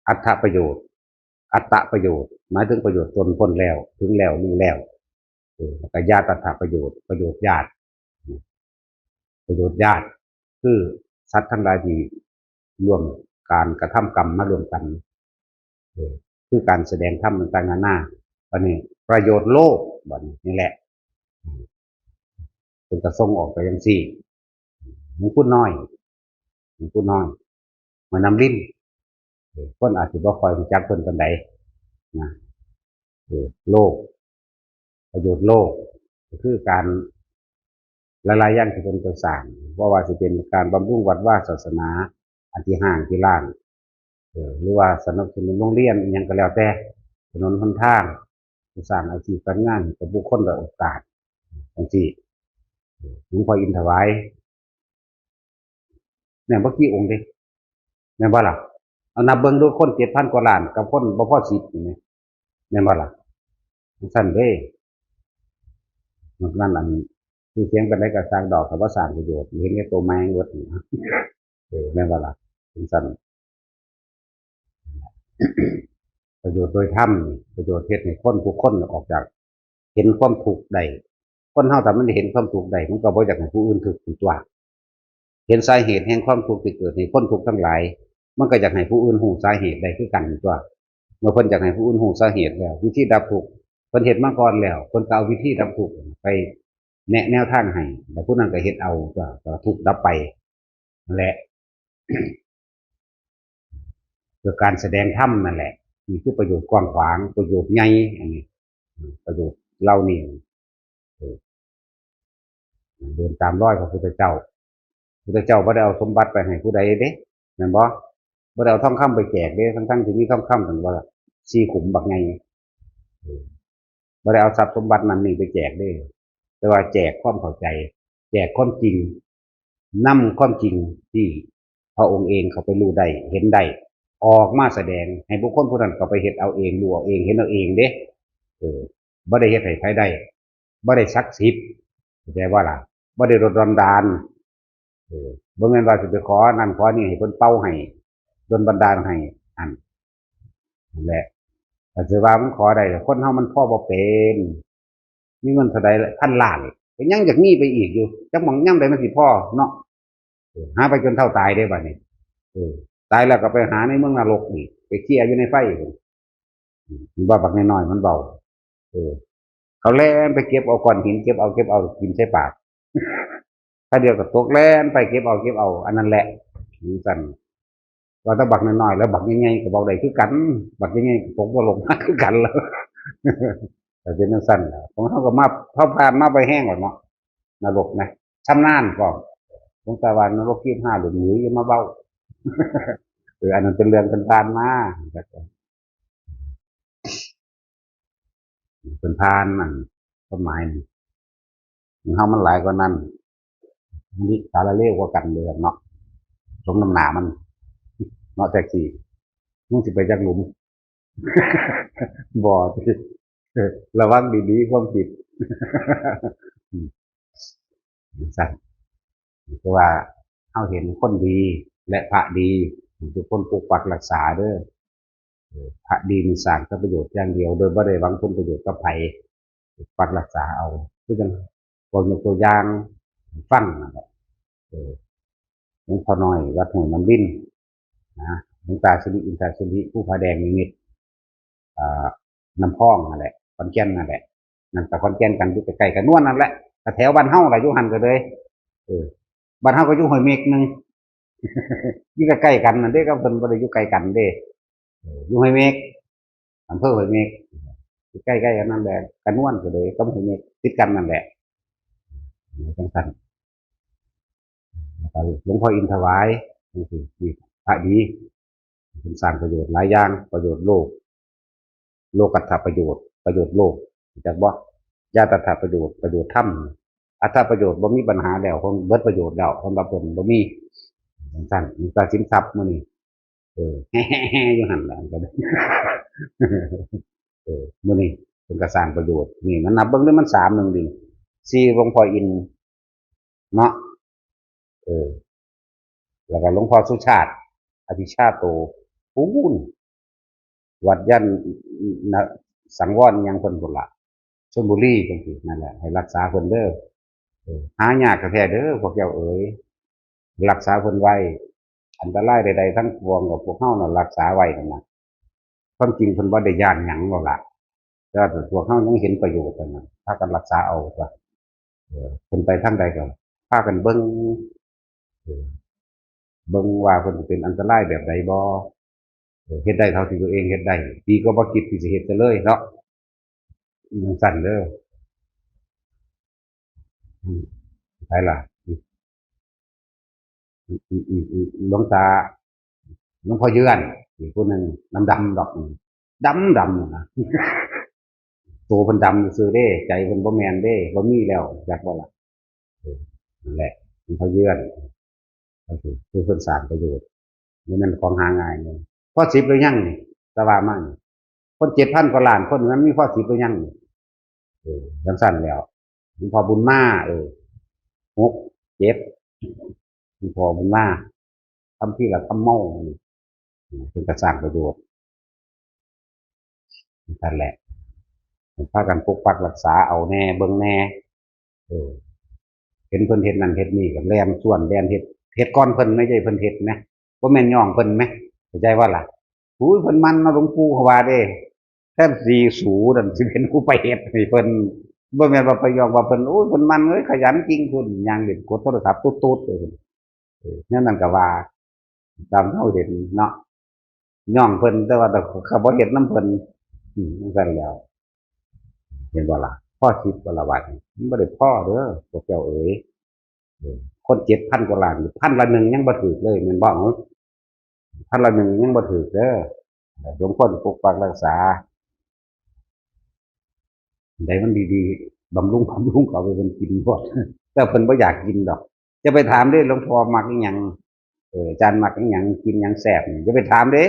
อัตถประโยชน์ อัตตประโยชน์ หมายถึงประโยชน์ตนพ้นแล้ว ถึงแล้ว รู้แล้ว เออ แล้วก็ญาตัตถประโยชน์ ประโยชน์ญาติ ประโยชน์ญาติ คือสัตว์ทั้งหลายที่ร่วมการกระทำกรรมมาร่วมกัน เออ คือการแสดงธรรมต่างๆนานา บัดนี้ประโยชน์โลก บัดนี้นี่แหละ เพิ่นก็ส่งออกไปจั่งซี้ หลวงปู่น้อย หลวงปู่น้อย ห้วยน้ำริน เออ คนอาจสิบ่ค่อยรู้จักเพิ่นปานใดนะ เออ โลก ประโยชน์โลก ก็คือการ หลายๆอย่างที่เพิ่นไปสร้าง บ่ว่าสิเป็นการบำรุงวัดวาศาสนา อันที่ฮ้างที่ล้าง เออ หรือว่าสนับสนุนโรงเรียนอิหยังก็แล้วแต่ ถนนหนทาง สร้างอาชีพการงานให้กับบุคคลด้อยโอกาส จั่งซี้ เออ หลวงพ่ออินถวาย เนี่ย บ่กี่องค์เด้ แม่นบ่ล่ะ เอานับเบิ่งดู คนเจ็ดพันกว่าล้าน กับคนบ่พอสิบนี่แหม แม่นบ่ล่ะ? จั่งซั้นเด้ นอกนั้นอัน ชื่อเสียงปานใดก็สร้างดอก ถ้าบ่สร้างประโยชน์ เห็นแก่ตัวแม่งเบิดนี่ เออ แม่นบ่ล่ะ? จั่งซั้น ประโยชน์โดยธรรมนี่ ประโยชน์เฮ็ดให้คนผู้คนออกจาก เห็นความทุกข์ได้ คนเฮาถ้ามันเห็นความทุกข์ได้ มันก็บ่อยากให้ผู้อื่นทุกข์ตั๊ว เห็นสาเหตุแห่งความทุกข์ที่เกิดให้คนทุกข์ทั้งหลาย มันก็อยากให้ผู้อื่นฮู้สาเหตุได้คือกันตั๊ว เมื่อเพิ่นอยากให้ผู้อื่นฮู้สาเหตุแล้ว วิธีดับทุกข์ เพิ่นเฮ็ดมาก่อนแล้ว เพิ่นก็เอาวิธีดับทุกข์ไปแนะแนวทางให้ แล้วผู้นั้นก็เฮ็ดเอาตั๊ว ก็ทุกข์ดับไป นั่นแหละ คือการแสดงธรรมนั่นแหละ นี่คือประโยชน์กว้างขวาง ประโยชน์ใหญ่ อันนี้ อืม ประโยชน์เหล่านี้ เออ เดินตามรอยพระพุทธเจ้า พุทธเจ้าบ่ได้เอาสมบัติไปให้ผู้ใดเด้ แม่นบ่? บ่ได้เอาทองคำไปแจกเด้ ทั้งๆที่มีทองคำตั้งว่าสี่ขุมบักใหญ่ เออ บ่ได้เอาทรัพย์สมบัตินั่นนี่ไปแจกเด้ แต่ว่าแจกความเข้าใจ แจกความจริง นำความจริงที่พระองค์เองเข้าไปรู้ได้ เห็นได้ ออกมาแสดงให้บุคคลผู้นั้นเข้าไปเฮ็ดเอาเอง รู้เอาเอง เห็นเอาเองเด้ เออ บ่ได้เฮ็ดให้ไผได้ บ่ได้ศักดิ์สิทธิ์ เข้าใจบ่ล่ะ? บ่ได้ดลบันดาล เออ บ่แม่นว่าสิไปขอนั่นขอนี่ให้เพิ่นเป่าให้ ดลบันดาลให้ อัน นั่นแหละ แต่สิว่ามันขอได้ คนเฮามันพอบ่เป็น มีเงินเท่าใดละ พันล้าน ก็ยังอยากมีไปอีกอยู่ จักหม่องยามใดมันสิพอเนาะ เออ หาไปจนเฒ่าตายเด้บัดนี้ เออ ตายแล้วก็ไปหาในเมืองนรกอีก ไปเคลียร์อยู่ในไฟพู้น อืม มันว่าบักน้อยๆมันเว้า เออ เขาแล่นไปเก็บเอาก้อนหิน เก็บเอา เก็บเอา กินใส่ปาก คาเดียวก็ตกแล่นไปเก็บเอา เก็บเอา อันนั้นแหละ จั่งซั้น ว่าแต่บักน้อยๆ แล้วบักใหญ่ๆ ก็บอกได้คือกัน บักใหญ่ๆ ก็ตกบ่ลงมาคือกันแล้ว ก็เป็นจั่งซั้นแหละ ของเฮาก็มา เฮาผ่านมาไปแฮงแล้วเนาะ นรกนะ ชำนาญพร้อม หลวงตาว่านรกยี่สิบห้าหลุมหรืออย่ามาเว้า เออ อันนั้นเป็นเรื่องเพิ่นผ่านมา เพิ่นผ่านนั่น ความหมายนี่ ของเฮามันหลายกว่านั้น มันนี่สารเลวกว่ากันเลยเนาะ สมน้ำหน้ามัน เนาะ แท็กซี่ มึงสิไปจักหลุม บ่ติ เออ ระวังดีๆ ความคิด อืม จั่งซั้น คือว่าเฮาเห็นคนดีและพระดี ทุกคนปกปักรักษาเด้อ เออ พระดีนี่สร้างแต่ประโยชน์อย่างเดียว โดยบ่ได้หวังผลประโยชน์กับไผ ปกปักรักษาเอา คือจั่งพวกยกตัวอย่างให้ฟังนั่นแหละ เออ หลวงพ่อน้อยวัดห้วยน้ำรินนะ หลวงตาสิริ อินทาสิริ ภูผาแดงนิมิตร อ่า น้ำพองนั่นแหละ ขอนแก่นนั่นแหละ นั่นก็ขอนแก่นกัน อยู่ใกล้ๆ กันนวลนั่นแหละ ก็แถวบ้านเฮาล่ะ อยู่หั่นก็เลย เออ บ้านเฮาก็อยู่ห้วยเม็กหนึ่ง อยู่ใกล้ๆ กันนั่นเด้ กับเพิ่นบ่ได้อยู่ไกลกันเด้ เออ อยู่ห้วยเม็ก อำเภอห้วยเม็ก อยู่ใกล้ๆ กันนั่นแหละ กันนวลก็เลยกับห้วยเม็กติดกันนั่นแหละ จั่งซั้น แล้วก็หลวงพ่ออินถวาย นี่คือ นี่พระดี เพิ่นสร้างประโยชน์หลายอย่าง ประโยชน์โลก โลกัตถประโยชน์ ประโยชน์โลก รู้จักบ่? ญาตัตถประโยชน์ ประโยชน์ธรรม อัตถประโยชน์บ่มีปัญหาแล้ว เพิ่นเบิดประโยชน์แล้ว สำหรับเพิ่นบ่มี จั่งซั้น มีแต่สินทรัพย์มื้อนี้ เออ อยู่หั่นล่ะ เออ มื้อนี้เพิ่นก็สร้างประโยชน์ นี่มันนับเบิ่งเด้อ มันสามหนึ่งดิ สี่หลวงพ่ออินทร์ เนาะ เออ แล้วก็หลวงพ่อสุชาติ อภิชาโต ปูน วัดยันนะสังวรอิหยังเพิ่นพุ้นล่ะ ชลบุรีจั่งซี้ นั่นแหละ ให้รักษาเพิ่นเด้อ เออ หายากแท้ๆ เด้อ พวกเจ้าเอ๋ย รักษาเพิ่นไว้ อันตรายใดๆ ทั้งปวงก็พวกเฮานั่นรักษาไว้นั่นน่ะ ความจริงเพิ่นบ่ได้ย้านหยังหรอกล่ะ แต่ว่าพวกเฮายังเห็นประโยชน์นั่นน่ะ พากันรักษาเอาตั๊ว เออ เพิ่นไปทางใดก็พากันเบิ่ง เออ เบิ่งว่าเพิ่นสิเป็นอันตรายแบบใดบ่ เออ เฮ็ดได้เท่าที่ตัวเองเฮ็ดได้ ดีกว่าบ่คิดที่สิเฮ็ดซะเลยเนาะ จั่งซั้นเด้อ อืม ไปล่ะ อืม อืม อืม อืม อืม หลวงตา หลวงพ่อเยือน อีกผู้หนึ่ง ดำๆ ดอก ดำๆ นะ ตัวเพิ่นดำซื่อเด้ ใจเพิ่นบ่แม่นเด้ บ่มีแล้ว จักบ่ล่ะ เออ นั่นแหละ หลวงพ่อเยือน ก็คือ คือเพิ่นสร้างประโยชน์ นี่มันของหาง่ายเลย พอสิบหรือยังนี่ แต่ว่ามานี่ คนเจ็ดพันกว่าล้านคนนั้นมีพอสิบหรือยังนี่ เออจังซั่นแล้ว หลวงพ่อบุญมา เออ หกเจ็ด หลวงพ่อบุญมา คัมภีร์ละธรรมโม นี่ เพิ่นก็สร้างประโยชน์ นั่นแหละ พากันปกปักรักษาเอาแน่ เบิ่งแน่ เออ เห็นเพิ่นเฮ็ดนั่นเฮ็ดนี่ก็แล่นส่วน แล่นเฮ็ด เฮ็ดก่อนเพิ่น ไม่ใช่เพิ่นเฮ็ดนะ บ่แม่นย่องเพิ่นแหม เข้าใจบ่ล่ะ อุ้ย เพิ่นหมั่นเนาะ หลวงปู่เขาว่าเด้ แทนสิสูนั่น สิเป็นผู้ไปเฮ็ดให้เพิ่น บ่แม่นว่าไปย่องว่าเพิ่น โอ้ย เพิ่นหมั่นเอ้ย ขยันจริง เพิ่นย่างเล่นกดโทรศัพท์ตุ๊ดๆ เลย เออ แนวนั้นก็ว่า ตามเฮาเห็นเนาะ ย่องเพิ่น แต่ว่าแต่เขาบ่เฮ็ดนำเพิ่น อืม จังซั่นแหล้ว เห็นบ่ล่ะ พอสิบบ่ล่ะ บาดนี้ มันบ่ได้พอเด้อ พวกเจ้าเอ๋ย เออ คนเจ็ดพันกว่าล้าน พันละหนึ่งยังบ่ถืกเลย แม่นบ่ พันละหนึ่งยังบ่ถืกเด้อ หลวงพ่อปกปักรักษา ได้มันดีๆ บำรุง บำรุงเขาไปเป็นกินหมด แต่เพิ่นบ่อยากกินดอก จะไปถามเด้ หลวงพ่อมักอีหยัง เออ อาจารย์มักอีหยัง กินหยังแซ่บนี่ อย่าไปถามเด้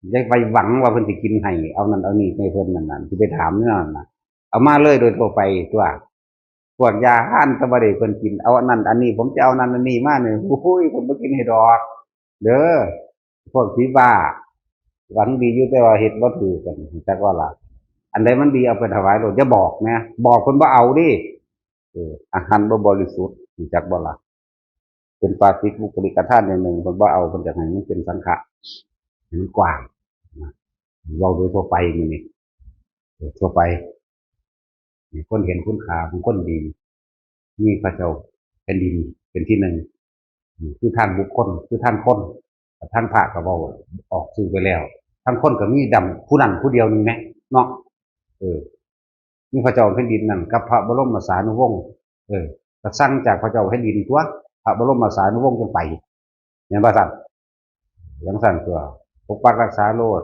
อย่าไปหวังว่าเพิ่นสิกินให้ เอานั่นเอานี่ให้เพิ่นนั่นน่ะ สิไปถามแนวนั้นน่ะ เอามาเลยโดยทั่วไปตัว พวกยาห้านตะบะเดเพิ่นกิน เอาอันนั้นอันนี้ ผมจะเอานั่นอันนี้มาเนี่ย โอ้ย ผมบ่กินให้ดอก เด้อ พวกผีบ้า หวังดีอยู่แต่ว่าเฮ็ดบ่ถืกกัน จักว่าล่ะ อันใดมันดีเอาไปถวายโลด อย่าบอกนะ บอกเพิ่นบ่เอาเด้ เออ อาหารบ่บริสุทธิ์ รู้จักบ่ล่ะ เป็นปาฏิบุคลิกทานอย่างหนึ่ง เพิ่นบ่เอา เพิ่นอยากให้มันเป็นสังฆะ ให้มันกว้าง นะ เว้าโดยทั่วไปมื้อนี้ เออ ทั่วไป มีคนเห็นคุณค่าของคนดี มีพระเจ้าแผ่นดินเป็นที่หนึ่ง อืม คือทางบุคคล คือทางคน ทางพระก็เว้าออกสื่อไปแล้ว ทางคนก็มีดำผู้นั้นผู้เดียวนึงแหมเนาะ เออ มีพระเจ้าแผ่นดินนั่นกับพระบรมสารีนุวงศ์ เออ ก็สั่งจากพระเจ้าแผ่นดินตัว พระบรมสารีนุวงศ์จังไป แม่นบ่ซั่น จังซั่นตัว ปกปักรักษาโลด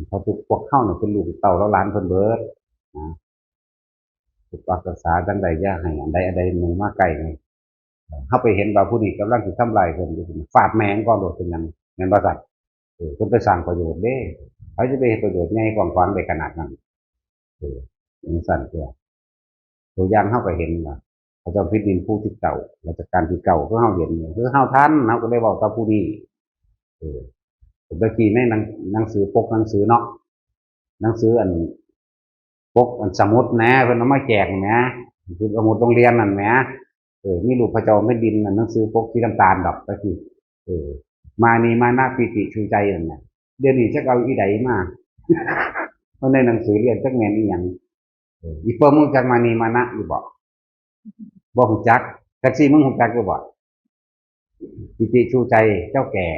เพราะทุกพวกเฮานี่เป็นลูกเต้าแล้วหลานเพิ่นเบิด นะ ปกปักรักษาจังใดอย่าให้อันใดอันใดหนึ่งมาใกล้นี่ เฮาไปเห็นว่าผู้นี้กำลังสิทำลายเพิ่นอยู่ ฟาดแม่งก่อนโลดเป็นหยัง แม่นบ่ซั่น เออ เพิ่นไปสร้างประโยชน์เด้ ไผสิไปเฮ็ดประโยชน์ใหญ่กว้างขวางได้ขนาดนั้น เออ จังซั่นตัว ตัวอย่างเฮาก็เห็นว่า พระเจ้าแผ่นดินผู้ที่เก้า รัชกาลที่เก้า คือเฮาเห็นเนี่ย คือเฮาทัน เฮาก็เลยเว้ากับผู้นี้ เออ แต่กี้ในหนัง หนังสือปกหนังสือเนาะ หนังสืออัน ปกอันสมุดนะ เพิ่นเอามาแจกนะ คือสมุดโรงเรียนนั่นนะ เออ มีรูปพระเจ้าแผ่นดินนั่น หนังสือปกสีน้ำตาลดอก ตะกี้ เออ มานีมานะปีติชูใจนั่นน่ะ เดี๋ยวนี้จักเอาอีใดมา เพราะในหนังสือเรียนจักแม่นอีหยัง เออ อีเปิ้มรู้จักมานีมานะอยู่บ่ บ่รู้จัก จักสิมึงรู้จักอยู่บ่ ปีติชูใจ เจ้าแก่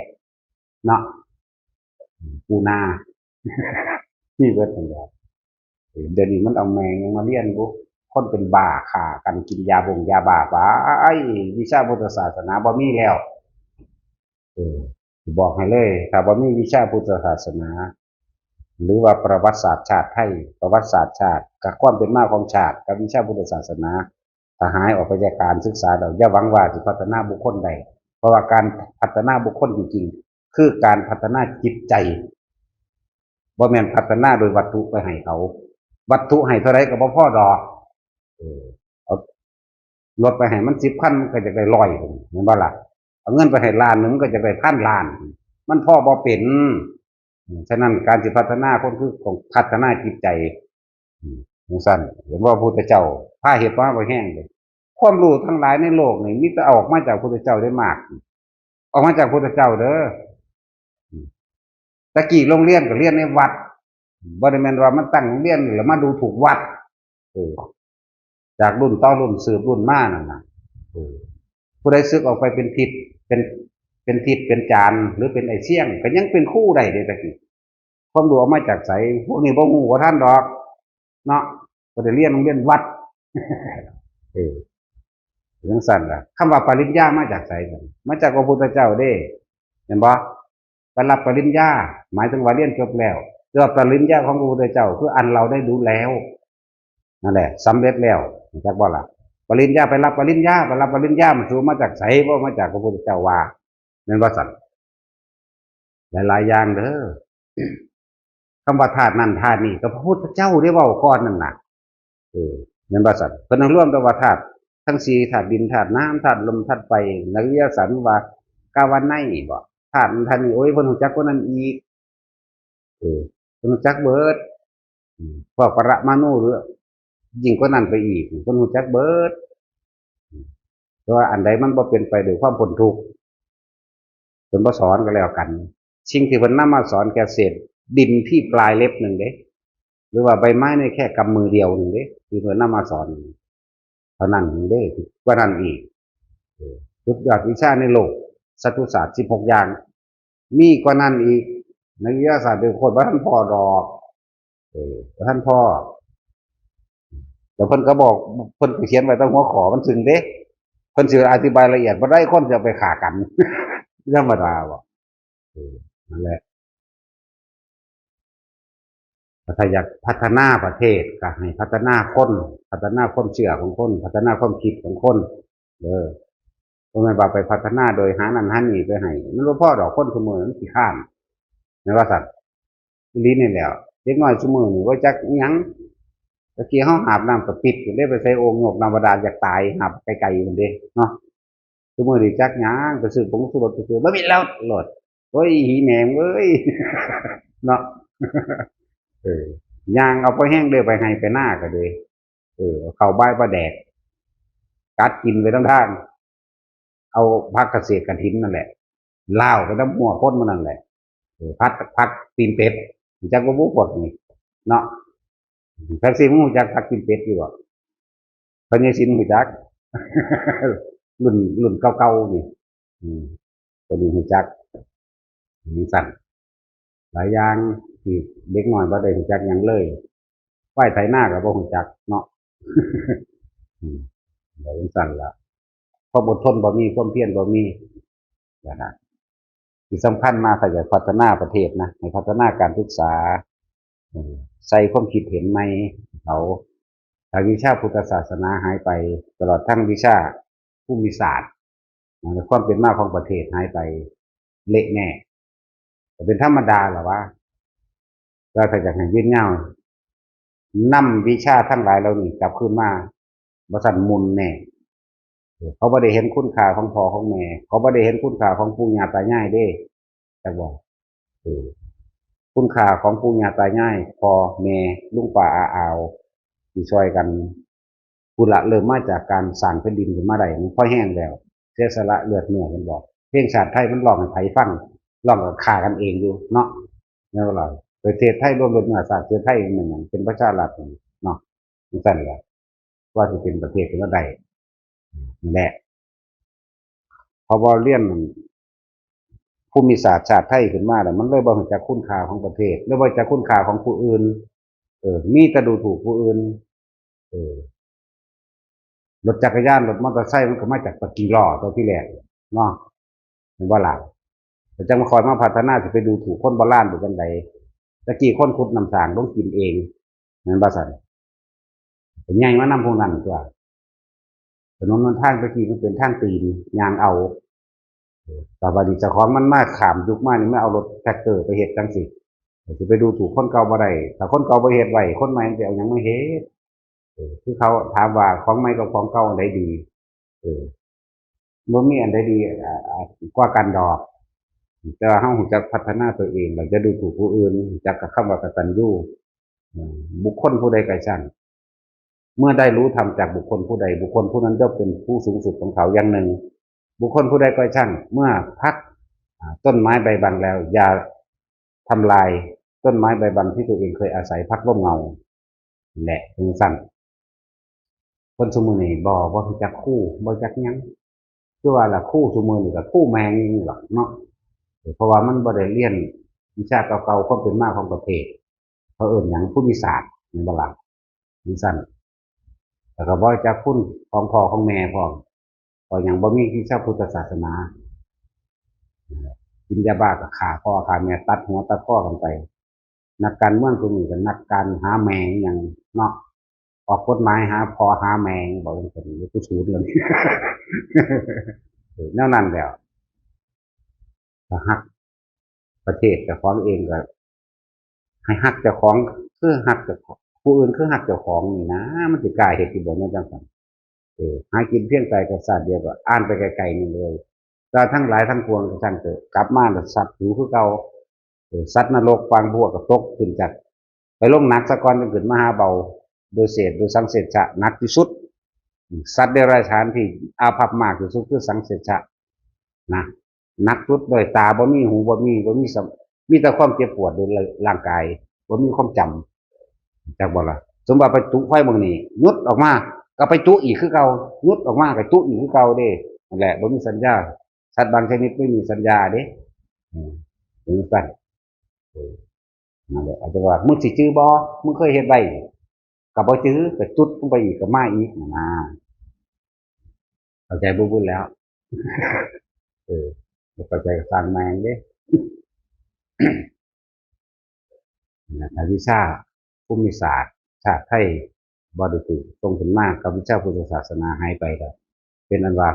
เนาะ ปูนา นี่เบิดนั่นแหละ เดี๋ยวนี้มันเอาแม่งยังมาเรียนบุ คนเป็นบ้าฆ่ากันกินยาบงยาบ้าไป วิชาพุทธศาสนาบ่มีแล้ว เออ บอกให้เลย ถ้าบ่มีวิชาพุทธศาสนา หรือว่าประวัติศาสตร์ชาติไทย ประวัติศาสตร์ชาติ กับความเป็นมาของชาติ กับวิชาพุทธศาสนา ถ้าหายออกไปจากการศึกษาแล้ว อย่าหวังว่าสิพัฒนาบุคคลได้ เพราะว่าการพัฒนาบุคคลจริงๆ คือการพัฒนาจิตใจ บ่แม่นพัฒนาโดยวัตถุไปให้เขา วัตถุให้เท่าใดก็บ่พอดอก เออ เอารถไปให้มันสิบคัน มันก็อยากได้ร้อย แม่นบ่ล่ะ เอาเงินไปให้ล้านหนึ่ง มันก็อยากได้พันล้าน มันพอบ่เป็น ฉะนั้นการสิพัฒนาคนคือของพัฒนาจิตใจ อืม จังซั่น เห็นบ่ พระพุทธเจ้า พาเฮ็ดมาบ่แห้งเลย ความรู้ทั้งหลายในโลกนี่ มีแต่ออกมาจากพระพุทธเจ้าได้มาก ออกมาจากพระพุทธเจ้าเด้อ อืม ตะกี้โรงเรียนก็เรียนในวัด บ่ได้แม่นว่ามันตั้งโรงเรียนแล้วมาดูถูกวัด เออ จากรุ่นต่อรุ่นสืบรุ่นมานั่นน่ะ เออ ผู้ใดสึกออกไปเป็นทิศ เป็น เป็นทิศเป็นจาน หรือเป็นไอ้เสี่ยง ก็ยังเป็นครูได้เด้ตะกี้ ความรู้เอามาจากไส พวกนี้บ่ฮู้บ่ทันดอก เนาะ ก็ได้เรียนโรงเรียนวัด เออ จังซั่นล่ะ คำว่าปริญญามาจากไสกัน มาจากพระพุทธเจ้าเด้ เห็นบ่ ไปรับปริญญา หมายถึงว่าเรียนจบแล้ว แต่ว่าปริญญาของพระพุทธเจ้า คืออันเราได้รู้แล้ว นั่นแหละ สำเร็จแล้ว รู้จักบ่ล่ะ ปริญญา ไปรับปริญญา ไปรับปริญญา มันสูมาจากไส บ่มาจากพระพุทธเจ้าว่า แม่นบ่ซั่น หลายๆ อย่างเด้อ คำว่าธาตุนั่นธาตุนี่ก็พระพุทธเจ้าได้เว้าก่อนนั่นน่ะ เออ แม่นบ่ซั่น เพิ่นต้องรวมแต่ว่าธาตุทั้งสี่ ธาตุดิน ธาตุน้ำ ธาตุลม ธาตุไฟ นักวิทยาศาสตร์มันว่ากาว่าในบ่ ธาตุนั้นธาตุนี้ โอ้ย เพิ่นรู้จักกว่านั้นอีก เออ เพิ่นรู้จักเบิด อืม พวกปรมาณูหรือ ยิ่งกว่านั้นไปอีก เพิ่นรู้จักเบิด แต่ว่าอันใดมันบ่เป็นไปด้วยความพ้นทุกข์ เพิ่นบ่สอนก็แล้วกัน สิ่งที่เพิ่นนำมาสอนแค่เศษดินที่ปลายเล็บหนึ่งเด้ หรือว่าใบไม้ในแค่กำมือเดียวหนึ่งเด้ ที่เพิ่นนำมาสอน เท่านั้นเด้ กว่านั้นอีก เออ สุดยอดวิชาในโลก สัตตุศาสตร์ สิบหก อย่าง มีกว่านั้นอีก นักวิทยาศาสตร์เป็นคนบ่ทันพ้อดอก เออ บ่ทันพ้อ แต่เพิ่นก็บอก เพิ่นก็เขียนไว้ตั้งหัวข้อมันซึ่งเด้ เพิ่นสิอธิบายละเอียดบ่ได้ คนจะไปฆ่ากัน ธรรมดาบ่ เออ นั่นแหละ ถ้าอยากพัฒนาประเทศก็ให้พัฒนาคน พัฒนาความเชื่อของคน พัฒนาความคิดของคน เด้อ บ่แม่นว่าไปพัฒนาโดยหานั่นหานี่ไปให้ มันบ่พอดอก คนซุมื้อมันขี้คร้าน แม่นว่าซั่น อีหลีนี่แหล้ว เด็กน้อยซุมื้อนี่บ่จักอิหยัง ตะกี้เฮาอาบน้ำกะปิด ได้ไปใส่โอ่งโยกน้ำบาดาล อยากตาย อาบไกลๆ นั่นเด้ เนาะ ซุมื้อนี้จักหยัง ไปซื้อผงชูรส ไปซื้อ บ่มีแล้ว โลด โอ้ย หีแหมงเอ้ย เนาะ เออ ย่างเอาพอแฮงเด้อ ไปไฮ่ไปนาก็เด้ เออ เอาข้าวบ่ายปลาแดก กัดกินไปทั้งทาง เอาผักกะเศษกะถินนั่นแหละ ลาวไปนำหัวคนมันนั่นแหละ เออ ผัด ผัดตีนเป็ด รู้จักบ่บุพวกนี้ เนาะ แท็กซี่ มึงรู้จักผัดตีนเป็ดอยู่บ่ พ่อใหญ่ศิลป์รู้จัก รุ่น รุ่นเก่าๆ นี่ อืม ตัวนี้รู้จัก มีสั่น หลายอย่างที่เด็กน้อยบ่ได้รู้จักหยังเลย ควายไถนาก็บ่รู้จักเนาะ อืม แบบจั่งซั้นล่ะ ความอดทนบ่มี ความเพียรบ่มี นะฮะ ที่สำคัญมา ถ้าอยากพัฒนาประเทศนะ ให้พัฒนาการศึกษา เออ ใส่ความคิดเห็นใหม่ให้เขา ถ้าวิชาพุทธศาสนาหายไป ตลอดทั้งวิชาภูมิศาสตร์ นะ ความเป็นมาของประเทศหายไป เละแน่ ก็เป็นธรรมดาล่ะวะ แต่ถ้าอยากให้ยืนยาว นำวิชาทั้งหลายเหล่านี้กลับคืนมา บ่ซั้นหมุนแน่ เออ เขาบ่ได้เห็นคุณค่าของพ่อของแม่ เขาบ่ได้เห็นคุณค่าของปู่ย่าตายายเด้ จักบ่ เออ คุณค่าของปู่ย่าตายาย พ่อแม่ ลุงป้าอาอาว ที่ช่วยกัน พุ้นละ เริ่มมาจากการสร้างแผ่นดินขึ้นมาได้ มันพอแฮงแล้ว เสียสละเลือดเนื้อ เห็นบ่ เพลงชาติไทยมันร้องให้ไผฟัง ร้องก็ฆ่ากันเองอยู่เนาะ แม่นบ่ล่ะ ประเทศไทยรวมเลือดเนื้อชาติเชื้อไทย มันหยังเป็นประชารัฐเนาะ จั่งซั้นล่ะ กว่าสิเป็นประเทศขึ้นมาได้ นั่นแหละ เพราะว่าเรียนภูมิศาสตร์ชาติไทยขึ้นมาแล้ว มันเลยบ่รู้จักคุณค่าของประเทศ เลยบ่รู้จักคุณค่าของผู้อื่น เออ มีแต่ดูถูกผู้อื่น เออ รถจักรยาน รถมอเตอร์ไซค์ มันก็มาจากตะกี้ล้อตัวที่แรกเนาะ แม่นบ่ล่ะ แต่จั่งมาค่อยมาพัฒนา สิไปดูถูกคนโบราณหรือจั่งใด ตะกี้คนขุดน้ำสร้างลงกินเอง แม่นบ่ซั่น ก็ใหญ่มานำพวกนั้นตั๊ว ถนนหนทางตะกี้มันเป็นทางตีน ย่างเอา แต่บัดนี้เจ้าของมันมาข้ามยุคมานี่ มาเอารถแทรกเตอร์ไปเฮ็ดจั่งซี้ สิไปดูถูกคนเก่าบ่ได้ ถ้าคนเก่าบ่เฮ็ดไว้ คนใหม่มันสิเอาหยังมาเฮ็ด เออ คือเขาถามว่าของใหม่กับของเก่าอันใดดี เออ บ่มีอันใดดี อ่า อ่า กว่ากันดอก แต่ว่าเรารู้จักพัฒนาตัวเอง เราจะดูถูกผู้อื่น รู้จักกับคำว่ากตัญญู เออ บุคคลผู้ใดก็ช่าง เมื่อได้รู้ธรรมจากบุคคลผู้ใด บุคคลผู้นั้นย่อมเป็นผู้สูงสุดของเขาอย่างหนึ่ง บุคคลผู้ใดก็ช่าง เมื่อพัก อ่า ต้นไม้ใบบังแล้ว อย่าทำลายต้นไม้ใบบังที่ตัวเองเคยอาศัยพักร่มเงา แหละจั่งซั้น คนซุมื้อนี้บ่ บ่รู้จักครู บ่รู้จักหยัง คือว่าล่ะ ครูซุมื้อนี้ก็ครูแม่งนี่ล่ะเนาะ เพราะว่ามันบ่ได้เรียนวิชาเก่าๆ ความเป็นมาของประเทศ เขาเอิ้นหยัง ภูมิศาสตร์ แม่นบ่ล่ะ จั่งซั้น แล้วก็บ่รู้จักคุณของพ่อของแม่พร้อม เพราะหยัง บ่มีวิชาพุทธศาสนา กินยาบ้าก็ฆ่าพ่อฆ่าแม่ ตัดหัวตัดคอกันไป นักการเมืองซุมื้อนี้ก็นักการหาแม่งหยังเนาะ ออกกฎหมายหาพ่อหาแม่ง บอกจั่งซั้น อยู่ผู้สูงเรื่อง เออ แนวนั้นแล้ว ถ้าฮักประเทศเจ้าของเองก็ ให้ฮักเจ้าของคือฮักเจ้าของ ผู้อื่นคือฮักเจ้าของนี่นะ มันสิกล้าเฮ็ดอยู่บ่แนวจั่งซั้น เออ หากินเพียงตายก็ชาติเดียวก็อ่านไปไกลๆนี่เลย แต่ทั้งหลายทั้งปวงก็ช่างเถอะ กลับมาแล้วสัตว์อยู่คือเก่า เออ สัตว์นรกปางพวกก็ตกขึ้นจาก ไปลงหนักซะก่อน จั่งขึ้นมาหาเบา โดยเศษ โดยสังเสชะหนักที่สุด สัตว์เดรัจฉานที่อาภัพมากที่สุดคือสังเสชะนะ หนักสุดเลย ตาบ่มี หูบ่มี บ่มีสม- มีแต่ความเจ็บปวดโดยร่างกาย บ่มีความจำ จักบ่ล่ะ สมมุติว่าไปจุไฟหม่องนี้ หยุดออกมา ก็ไปจุอีกคือเก่า หยุดออกมาก็จุอีกคือเก่าเด้ นั่นแหละ บ่มีสัญญา สัตว์บางชนิดไม่มีสัญญาเด้ อืม ถึงสั้น เออ นั่นแหละ อาจจะว่า มึงสิจื้อบ่ มึงเคยเฮ็ดไว้ ก็บ่จื้อ ก็จุดลงไปอีก ก็มาอีกนะ เข้าใจบ่บุญแล้ว เออ บ่เข้าใจก็สร้างแม่งเด้ นะ ถ้าวิชาภูมิศาสตร์ ชาติไทยบ่ได้ถูกส่งขึ้นมา กับวิชาพุทธศาสนาหายไปก็เป็นอันว่า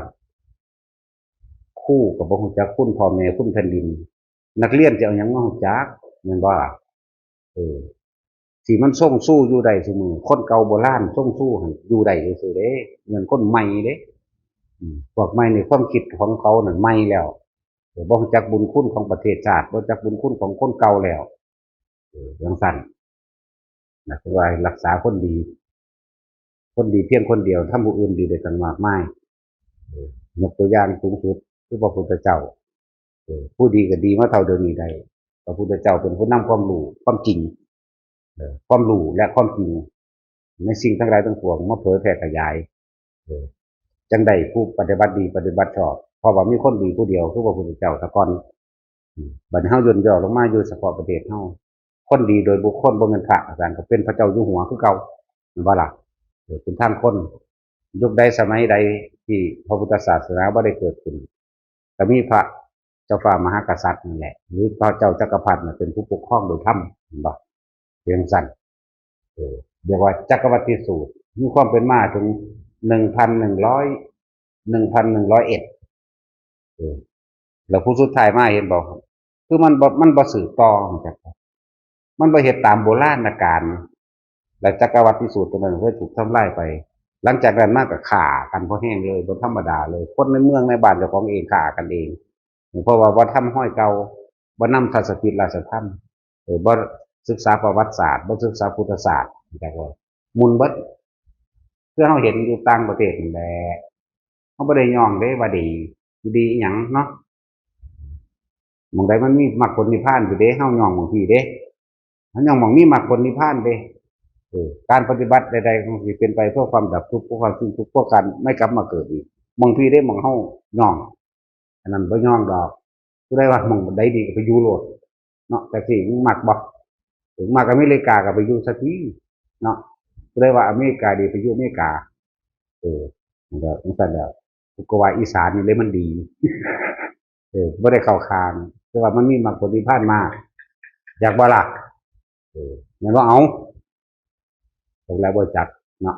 ครูก็บ่รู้จักคุณพ่อแม่ คุณแผ่นดิน นักเรียนจะเอาหยังมารู้จัก แม่นบ่ล่ะ เออ ที่มันทรงชูอยู่ได้ซุมื้อ คนเก่าโบราณทรงชูให้อยู่ได้ซื่อๆเด้ แม่นคนใหม่เด้ อืม พวกใหม่นี่ความคิดของเขานั่นใหม่แล้ว เออ บ่รู้จักบุญคุณของประเทศชาติ บ่รู้จักบุญคุณของคนเก่าแล้ว เออ จั่งซั้น นะ คือว่าให้รักษาคนดี คนดีเพียงคนเดียว ทำผู้อื่นดีได้ตั้งมากมาย เออ ยกตัวอย่างสูงสุด คือพระพุทธเจ้า เออ ผู้ดีก็ดีมาเท่าเดี๋ยวนี้ได้ พระพุทธเจ้าเป็นผู้นำความรู้ ความจริง เออ ความรู้และความจริง ในสิ่งทั้งหลายทั้งปวงมาเผยแผ่ขยาย เออ จั่งได้ผู้ปฏิบัติดีปฏิบัติชอบ เพราะว่ามีคนดีผู้เดียวคือพระพุทธเจ้าซะก่อน อืม บัดนี้เฮาย่นย่อลงมาอยู่เฉพาะประเทศเฮา คนดีโดยบุคคลบ่แม่นพระ อาจารย์ ก็เป็นพระเจ้าอยู่หัวคือเก่า แม่นบ่ล่ะ เออ เป็นทางคน ยุคใดสมัยใดที่พระพุทธศาสนาบ่ได้เกิดขึ้น ก็มีพระเจ้าฟ้ามหากษัตริย์นั่นแหละ หรือพระเจ้าจักรพรรดิน่ะเป็นผู้ปกครองโดยธรรม แม่นบ่ เป็นจั่งซั้น เออ เรียกว่าจักรวรรดิสูตร มีความเป็นมาถึง หนึ่งพันหนึ่งร้อย หนึ่งพันหนึ่งร้อยเอ็ด เออ แล้วผู้สุดท้ายมาเห็นบ่ คือมันบ่ มันบ่สืบต่อ มันบ่เฮ็ดตามโบราณกาล และจักรวรรดิสูตรตัวนั้นก็เลยถูกทำลายไป หลังจากนั้นมาก็ฆ่ากันพอแห้งเลย บ่ธรรมดาเลย คนในเมืองในบ้านเจ้าของเองฆ่ากันเอง เพราะว่าบ่ทำฮอยเก่า บ่นำทัศกิจราชธรรม เออ บ่ศึกษาประวัติศาสตร์ บ่ศึกษาพุทธศาสตร์ จั่งว่าหมุนเบิด คือเฮาเห็นอยู่ต่างประเทศนั่นแหละ เฮาบ่ได้ย่องเด้ว่าดี ดีอิหยังเนาะ หม่องใดมันมีมรรคผลนิพพานอยู่เด้ เฮาย่องหม่องพี้เด้ เฮาย่องหม่องมีมรรคผลนิพพานเด้ เออ การปฏิบัติใดๆ มันสิเป็นไปเพื่อความดับทุกข์ เพื่อความสิ้นทุกข์ เพื่อการไม่กลับมาเกิดอีก หม่องพี้เด้ หม่องเฮาย่อง อันนั้นบ่ย่องดอก ผู้ใดว่าหม่องใดดีก็ไปอยู่โลด เนาะ จักซี้ มึงมักบ่ ถึงมักอเมริกาก็ไปอยู่ซะติ เนาะ ผู้ใดว่าอเมริกาดีไปอยู่อเมริกา เออ นั่นแหละ จั่งซั้นแหละ กูก็ว่าอีสานนี่เลยมันดี เออ บ่ได้เข้าข้าง แต่ว่ามันมีมรรคผลนิพพานมา อยากบ่ล่ะ เออ แม่นบ่ เอา ตกแล้วบ่จักเนาะ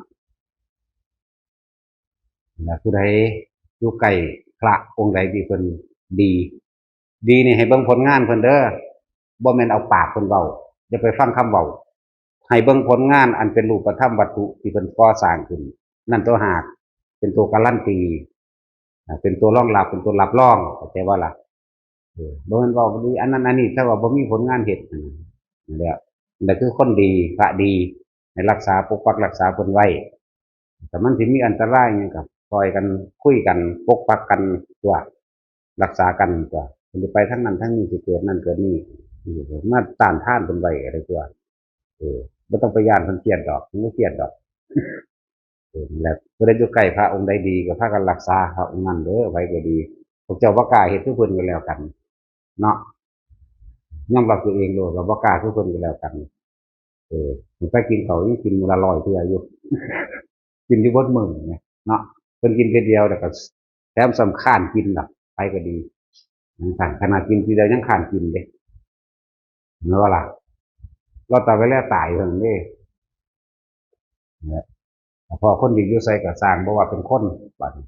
และผู้ใดอยู่ใกล้พระองค์ใดที่เพิ่นดี ดีนี่ให้เบิ่งผลงานเพิ่นเด้อ บ่แม่นเอาปากเพิ่นเว้า อย่าไปฟังคำเว้า ให้เบิ่งผลงานอันเป็นรูปธรรมวัตถุที่เพิ่นก่อสร้างขึ้น นั่นต่างหากเป็นตัวการันตี อ่า เป็นตัวรองรับ เป็นตัวรับรอง เข้าใจบ่ล่ะ เออ บ่แม่นเว้าดีอันนั้นอันนี้ แต่ว่าบ่มีผลงานเฮ็ด นั่นแหละ นั่นคือคนดี พระดี ให้รักษาปกปักรักษาเพิ่นไว้ แต่มันสิมีอันตรายหยังก็ช่วยกันคุยกันปกปักกันตั๊ว รักษากันตั๊ว เพิ่นสิไปทางนั้นทางนี้ สิเกิดนั่นเกิดนี่ เออ มาต้านทานเพิ่นไว้ก็ได้ตั๊ว เออ บ่ต้องไปย้านเพิ่นเครียดดอก เพิ่นบ่เครียดดอก เออ นั่นแหละ ผู้ใดอยู่ใกล้พระองค์ใดดีก็พากันรักษาพระองค์นั้นเด้อ ไผก็ดี พวกเจ้าบ่กล้าเฮ็ดคือเพิ่นก็แล้วกัน เนาะ ยอมรับตัวเองโลดว่าบ่กล้าคือเพิ่นก็แล้วกัน เออ ไปกินข้าวยังกินมื้อละร้อยเทื่ออยู่ กินอยู่เบิดมื้อเนี่ย เนาะ เพิ่นกินเทื่อเดียวแล้วก็แถมซ้ำค้านกินดอก ไผก็ดี จั่งซั้น ขนาดกินทีเดียวยังค้านกินเด้ แม่นบ่ล่ะ รอดตายไปแล้วตายเท่านั้นเด้ เนี่ย พอคนดีอยู่ไสก็ซ่าง บ่ว่าเป็นคน บัดนี้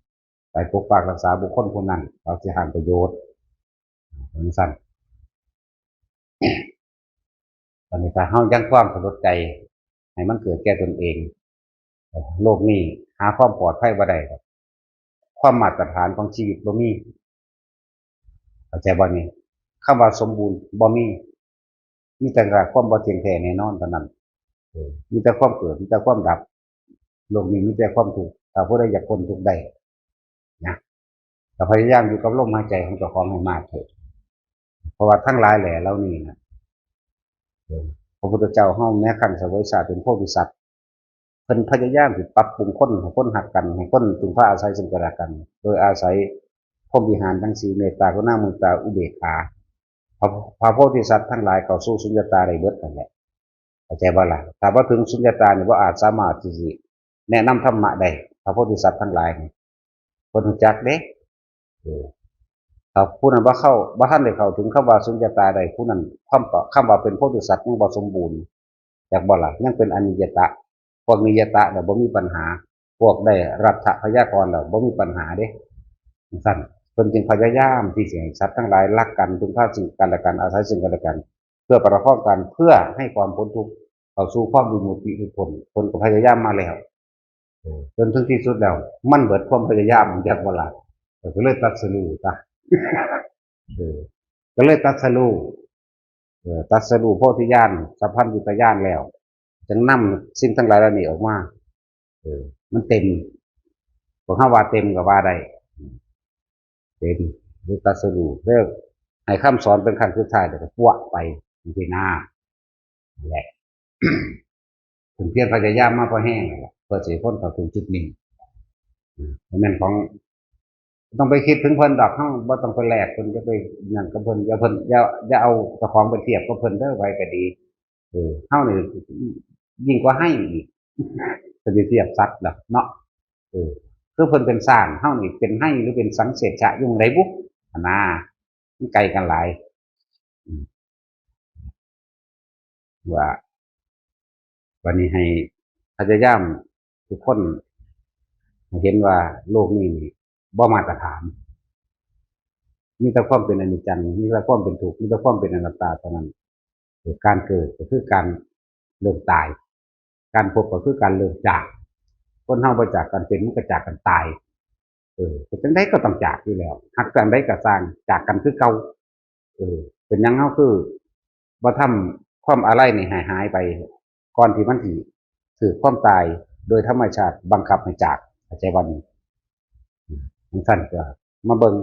ไปปกปักรักษาบุคคลผู้นั้น เขาสิหาประโยชน์ จั่งซั้น อันนี้ถ้าเฮายังความสลดใจให้มันเกิดแก่ตนเอง โลกนี้หาความปลอดภัยบ่ได้ดอก ความมาตรฐานของชีวิตบ่มี เข้าใจบ่นี่ คำว่าสมบูรณ์บ่มี มีแต่ความบ่เที่ยงแท้แน่นอนเท่านั้น เออ มีแต่ความเกิด มีแต่ความดับ โลกนี้มีแต่ความทุกข์ ถ้าผู้ใดอยากพ้นทุกข์ได้ นะ ก็พยายามอยู่กับลมหายใจของเจ้าของให้มากเถอะ เพราะว่าทั้งหลายแหล่เหล่านี้นะ เออ พระพุทธเจ้าเฮาแม้ครั้งเสวยชาติเป็นโพธิสัตว์ เพิ่นพยายามสิปรับปรุงคนให้คนฮักกัน ให้คนพึ่งพาอาศัยซึ่งกันและกัน โดยอาศัยพรหมวิหารทั้งสี่ เมตตา กรุณา มุทิตา อุเบกขา พระ พระโพธิสัตว์ทั้งหลายเข้าสู่สุญญตาได้เบิดนั่นแหละ เข้าใจบ่ล่ะ ถ้าบ่ถึงสุญญตานี่บ่อาจสามารถที่สิแนะนำธรรมะได้ พระโพธิสัตว์ทั้งหลายนี่ เพิ่นรู้จักเด้ เออ ถ้าผู้นั้นบ่เข้า บ่ทันได้เข้าถึงคำว่าสุญญตาได้ ผู้นั้นคำว่า คำว่าเป็นโพธิสัตว์ยังบ่สมบูรณ์ จักบ่ล่ะ ยังเป็นอนิยตะ พวกนิยตะน่ะบ่มีปัญหา พวกได้รัตถพยากรแล้วบ่มีปัญหาเด้ จั่งซั้น เพิ่นจึงพยายามที่สิให้สัตว์ทั้งหลายรักกัน พึ่งพาซึ่งกันและกัน อาศัยซึ่งกันและกัน เพื่อประคองกัน เพื่อให้ความพ้นทุกข์เข้าสู่ความวิมุตติหลุดพ้น เพิ่นก็พยายามมาแล้ว เออ จนถึงที่สุดแล้ว มันเบิดความพยายาม จักบ่ล่ะ ก็เลยตรัสรู้ซะ เออ ก็เลยตรัสรู้ เออ ตรัสรู้โพธิญาณ สัพพัญญุตญาณแล้ว จั่งนำสิ่งทั้งหลายเหล่านี้ออกมา เออ มันเต็ม พวกเฮาว่าเต็มก็ว่าได้ เต็ม หรือตรัสรู้ แล้วให้คำสอนเป็นครั้งสุดท้าย แล้วก็ปวะไป จั่งซี้นะ นั่นแหละ เพิ่นเพียรพยายามมาพอแฮงแล้วล่ะ เพื่อสิพ้นเข้าถึงจุดนี้ อืม บ่แม่นของ บ่ต้องไปคิดถึงเพิ่นดอก เฮาบ่ต้องไปแลกเพิ่น อย่าไปนั่นกับเพิ่น อย่าเพิ่น อย่า อย่าเอาเจ้าของไปเทียบกับเพิ่นเด้อ ไผก็ดี เออ เฮานี่ยิ่งกว่าไฮอีก เพิ่นสิเทียบสัตว์ล่ะเนาะ เออ คือเพิ่นเป็นช้าง เฮานี่เป็นไฮหรือเป็นสังเสชะอยู่หม่องใดบุ หั้นนะ มันไกลกันหลาย อืม ว่า บัดนี้ให้พยายามทุกคนให้เห็นว่าโลกนี้นี่บ่มาตรฐาน มีแต่ความเป็นอนิจจัง มีแต่ความเป็นทุกข์ มีแต่ความเป็นอนัตตาเท่านั้น การเกิดก็คือการเริ่มตาย การพบก็คือการเริ่มจาก คนเฮาบ่จากกันเป็น มันก็จากกันตาย เออ แต่จั่งใดก็ต้องจากอยู่แล้ว ฮักจั่งใดก็ซ่าง จากกันคือเก่า เออ เป็นหยังเฮาคือบ่ทำความอาลัยนี่ให้หายไป ก่อนที่มันสิถูกความตายโดยธรรมชาติบังคับให้จาก เข้าใจบ่นี่ อืม จั่งซั้นก็มาเบิ่ง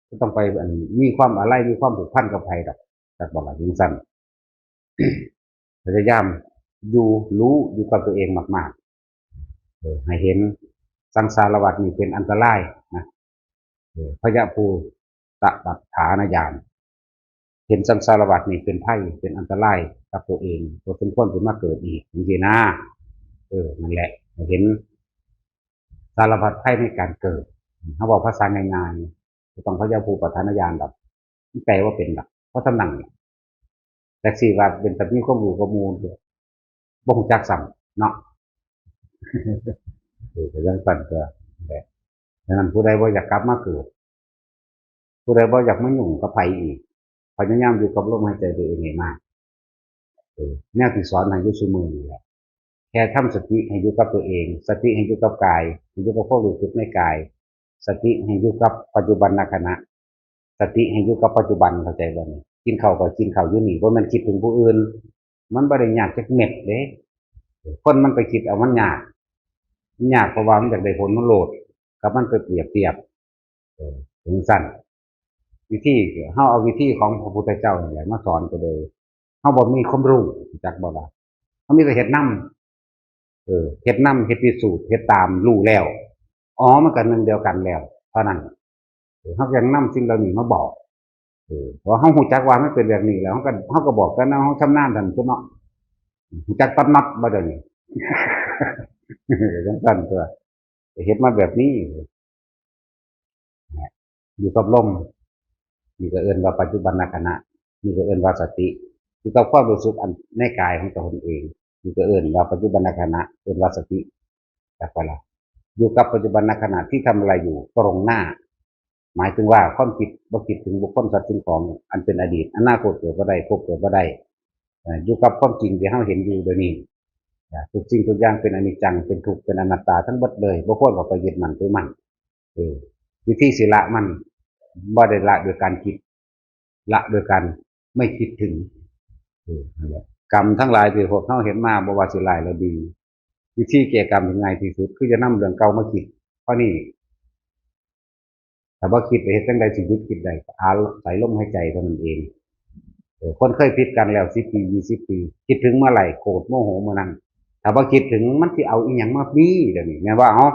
บ่ต้องไป อัน มีความอาลัย มีความผูกพันกับไผดอก จักบ่ล่ะ จั่งซั้น พยายามอยู่ รู้อยู่กับตัวเองมากๆ เออ ให้เห็นสังสารวัฏนี่เป็นอันตรายนะ เออ พยภูตปัฏฐานญาณ เห็นสังสารวัฏนี่เป็นภัย เป็นอันตรายกับตัวเอง บ่สมควรสิมาเกิดอีก จั่งซี้นะ เออ นั่นแหละ ให้เห็นสารพัดภัยในการเกิด เฮาเว้าภาษาง่ายๆ บ่ต้องพยภูตปัฏฐานญาณดอก มันแปลว่าเป็นดอก เพราะฉะนั้น จักสิว่าเป็นตามีความรู้กว่าหมู่ บ่ฮู้จักซ้ำเนาะ เออ ก็จั่งซั้นก็แหละ ฉะนั้นผู้ใดบ่อยากกลับมาเกิด ผู้ใดบ่อยากมายุ่งกับไผอีก พยายามอยู่กับลมหายใจตัวเองให้มาก เออ แนวที่สอนให้อยู่ซุมื้อนี่แหละ แค่ทำสติให้อยู่กับตัวเอง สติให้อยู่กับกาย ให้อยู่กับความรู้สึกในกาย สติให้อยู่กับปัจจุบันขณะ สติให้อยู่กับปัจจุบัน เข้าใจบ่นี่ กินข้าวก็กินข้าวอยู่นี่ บ่แม่นคิดถึงผู้อื่น มันบ่ได้ยากจักเม็ดเด้ คนมันไปคิดเอามันยาก มันยากเพราะว่ามันอยากได้ผลมันโลด กับมันไปเปรียบเทียบ เออ จั่งซั้น วิธี เฮาเอาวิธีของพระพุทธเจ้านี่แหละมาสอนก็เลย เฮาบ่มีความรู้ จักบ่ล่ะ เฮามีแต่เฮ็ดนำ เออ เฮ็ดนำ เฮ็ดพิสูจน์ เฮ็ดตาม รู้แล้ว อ๋อ มันก็หนึ่งเดียวกันแล้ว เท่านั้น เออ เฮายังนำสิ่งเหล่านี้มาบอก เออ เพราะเฮาฮู้จักว่ามันเป็นแบบนี้แล้ว เฮาก็ เฮาก็บอกแต่แนวเฮาชำนาญเท่านั้นตั่วเนาะ ฮู้จักตัดน็อตบ่เดี๋ยวนี้ จั่งซั้นตั่ว เฮ็ดมาแบบนี้ อยู่กับลม นี่ก็เอิ้นว่าปัจจุบันขณะ นี่ก็เอิ้นว่าสติ อยู่กับความรู้สึกอันในกายของตนเอง นี่ก็เอิ้นว่าปัจจุบันขณะ เอิ้นว่าสติ จักบ่ล่ะ อยู่กับปัจจุบันขณะที่ทำอะไรอยู่ตรงหน้า หมายถึงว่าความคิดบ่คิดถึงบุคคลสัตว์สิ่งของอันเป็นอดีต อนาคตเกิดบ่ได้ พบเกิดบ่ได้ อ่าอยู่กับความจริงที่เราเห็นอยู่เดี๋ยวนี้ อ่าทุกสิ่งทุกอย่างเป็นอนิจจัง เป็นทุกข์ เป็นอนัตตาทั้งหมดเลย บ่ควรเอาไปยึดมั่นถือมั่น เออ วิธีสิละมัน บ่ได้ละโดยการคิด ละโดยการไม่คิดถึง เออ นั่นแหละ กรรมทั้งหลายที่พวกเราเห็นมา บ่ว่าสิร้ายหรือดี วิธีแก้กรรมที่ง่ายที่สุด คือจะนำเรื่องเก่ามาคิด เพราะนี่ ถ้าบ่คิดเฮ็ดจั่งใดสิหยุดคิดได้ ก็อาศัยลมหายใจเท่านั้นเอง เออ คนเคยผิดกันแล้ว สิบปี ยี่สิบปี คิดถึงเมื่อไหร่ โกรธโมโหเมื่อนั้น ถ้าบ่คิดถึง มันสิเอาอีหยังมามีเดี๋ยวนี้ แม่นบ่ เอ้า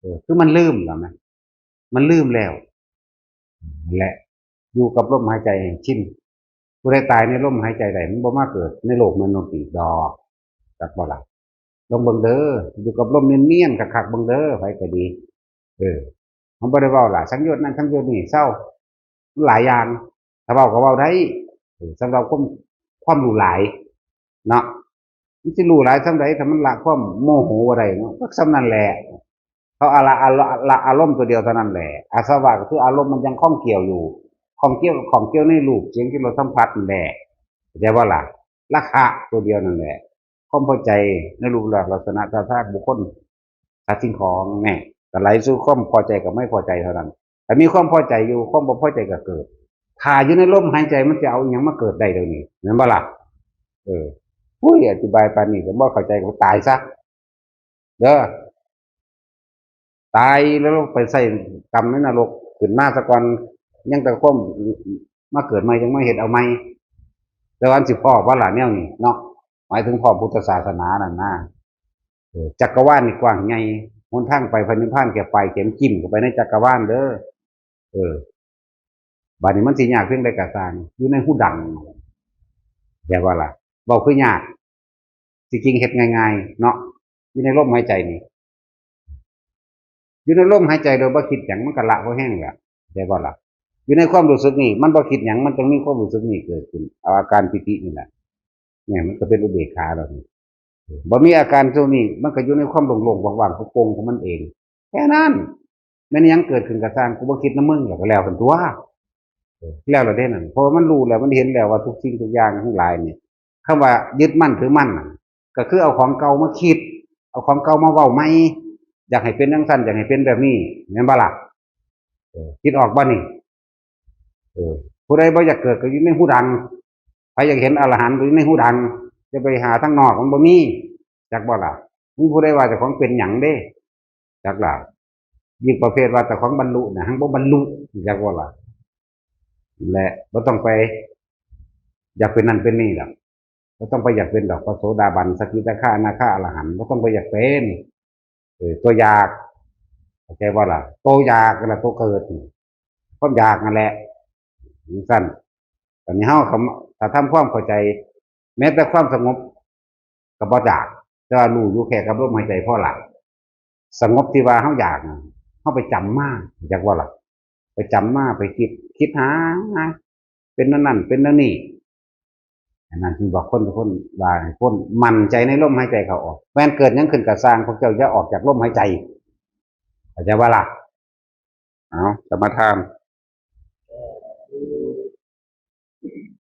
เออ คือมันลืมแล้วนะ มันลืมแล้ว และ อยู่กับลมหายใจให้ชิน ผู้ใดตายในลมหายใจได้ มันบ่มาเกิดในโลกมนุษย์อีกดอก จักบ่ล่ะ ลองเบิ่งเด้อ อยู่กับลมเนียนๆ คักๆ เบิ่งเด้อ ไผก็ดี เออ มันบ่ได้เว้าล่ะ สังโยชน์นั่น สังโยชน์นี่ เซา มันหลายอย่าง ถ้าเว้าก็เว้าได้ เออ สำหรับความ ความรู้หลาย เนาะ มันสิรู้หลายส่ำใด ถ้ามันละความโมโหบ่ได้เนาะ ก็ส่ำนั้นแหละ เขาเอาละ เอาละ ละอารมณ์ตัวเดียวเท่านั้นแหละ อาสวะก็คืออารมณ์มันยังข้องเกี่ยวอยู่ ข้องเกี่ยวกับข้องเกี่ยวในรูป เสียง กลิ่น รส สัมผัสนั่นแหละ เข้าใจบ่ล่ะ ราคะตัวเดียวนั่นแหละ ความพอใจในรูปร่างลักษณะท่าทางบุคคล สัตว์สิ่งของเนี่ย ก็ไหลสู่ความพอใจกับไม่พอใจเท่านั้น แต่มีความพอใจอยู่ ความบ่พอใจก็เกิด ถ้าอยู่ในลมหายใจ มันจะเอาอิหยังมาเกิดได้เดี๋ยวนี้ แม่นบ่ล่ะ เออ อุ้ย อธิบายปานนี้ก็บ่เข้าใจ ก็ตายซะ เด้อ ตายแล้วลงไปใส่กรรมในนรก ขึ้นมาซะก่อน ยังแต่ความมาเกิดใหม่ ยังมาเฮ็ดเอาใหม่ แต่ว่ามันสิพ้อบ่ล่ะแนวนี้เนาะ หมายถึงพ้อพุทธศาสนานั่นนะ เออ จักรวาลนี่กว้างใหญ่ หนทางไปพระนิพพานแค่ปลายเข็มจิ้มเข้าไปในจักรวาลเด้อ เออ บัดนี้มันสิยากเพียงใดก็ตาม อยู่ในฮูดัง เข้าใจบ่ล่ะ เว้าคือยาก ที่จริงเฮ็ดง่ายๆ เนาะ อยู่ในลมหายใจนี่ อยู่ในลมหายใจโดยบ่คิดหยัง มันก็ละพอแห้งแล้ว เข้าใจบ่ล่ะ อยู่ในความรู้สึกนี่ มันบ่คิดหยัง มันต้องมีความรู้สึกนี่เกิดขึ้น เอาอาการปีตินี่แหละ เนี่ย มันก็เป็นอุเบกขาแล้วนี่ บ่มีอาการตัวนี้ มันก็อยู่ในความโล่งๆ ว่างๆ โปร่งๆ ของมันเอง แค่นั้น แม่นหยังเกิดขึ้นก็ซ่าง กูบ่คิดนำมึง แล้วก็แล้วกันตั๊ว เออ แล้วล่ะเด้นั่น เพราะว่ามันรู้แล้ว มันเห็นแล้วว่าทุกสิ่งทุกอย่างทั้งหลายนี่ คำว่ายึดมั่นถือมั่นน่ะ ก็คือเอาของเก่ามาคิด เอาของเก่ามาเว้าใหม่ อยากให้เป็นจั่งซั้น อยากให้เป็นแบบนี้ แม่นบ่ล่ะ เออ คิดออกบ่นี่ เออ ผู้ใดบ่อยากเกิดก็อยู่ในฮูดัง ใครอยากเห็นอรหันต์ก็อยู่ในฮูดัง จะไปหาทางนอกมันบ่มี จักบ่ล่ะ มีผู้ใดว่าเจ้าของเป็นหยังเด้ จักล่ะ ยิ่งประเภทว่าเจ้าของบรรลุน่ะ หังบ่บรรลุ จักบ่ล่ะ และบ่ต้องไป อยากเป็นนั่นเป็นนี่ดอก บ่ต้องไปอยากเป็นดอก พระโสดาบัน สกิทาคา อนาคา อรหันต์ บ่ต้องไปอยากเป็น เออ ตัวอยาก เข้าใจบ่ล่ะ ตัวอยากนั่นล่ะตัวเกิด ความอยากนั่นแหละ จั่งซั้น ตอนนี้เฮาคำ ถ้าทำความเข้าใจ แม้แต่ความสงบ ก็บ่อยาก แต่ว่ารู้อยู่แค่กับลมหายใจพอละ สงบที่ว่าเฮาอยากน่ะ เฮาไปจำมา จักบ่ล่ะ ไปจำมา ไปคิด คิดหา เป็นนั่นนั่น เป็นนั่นนี่ อันนั้นที่บอกคนทุกคนว่าให้คนมั่นใจในลมหายใจเข้าออก แม่นเกิดหยังขึ้นก็ซ่าง พวกเจ้าอย่าออกจากลมหายใจ เข้าใจบ่ล่ะ เอา สมาทาน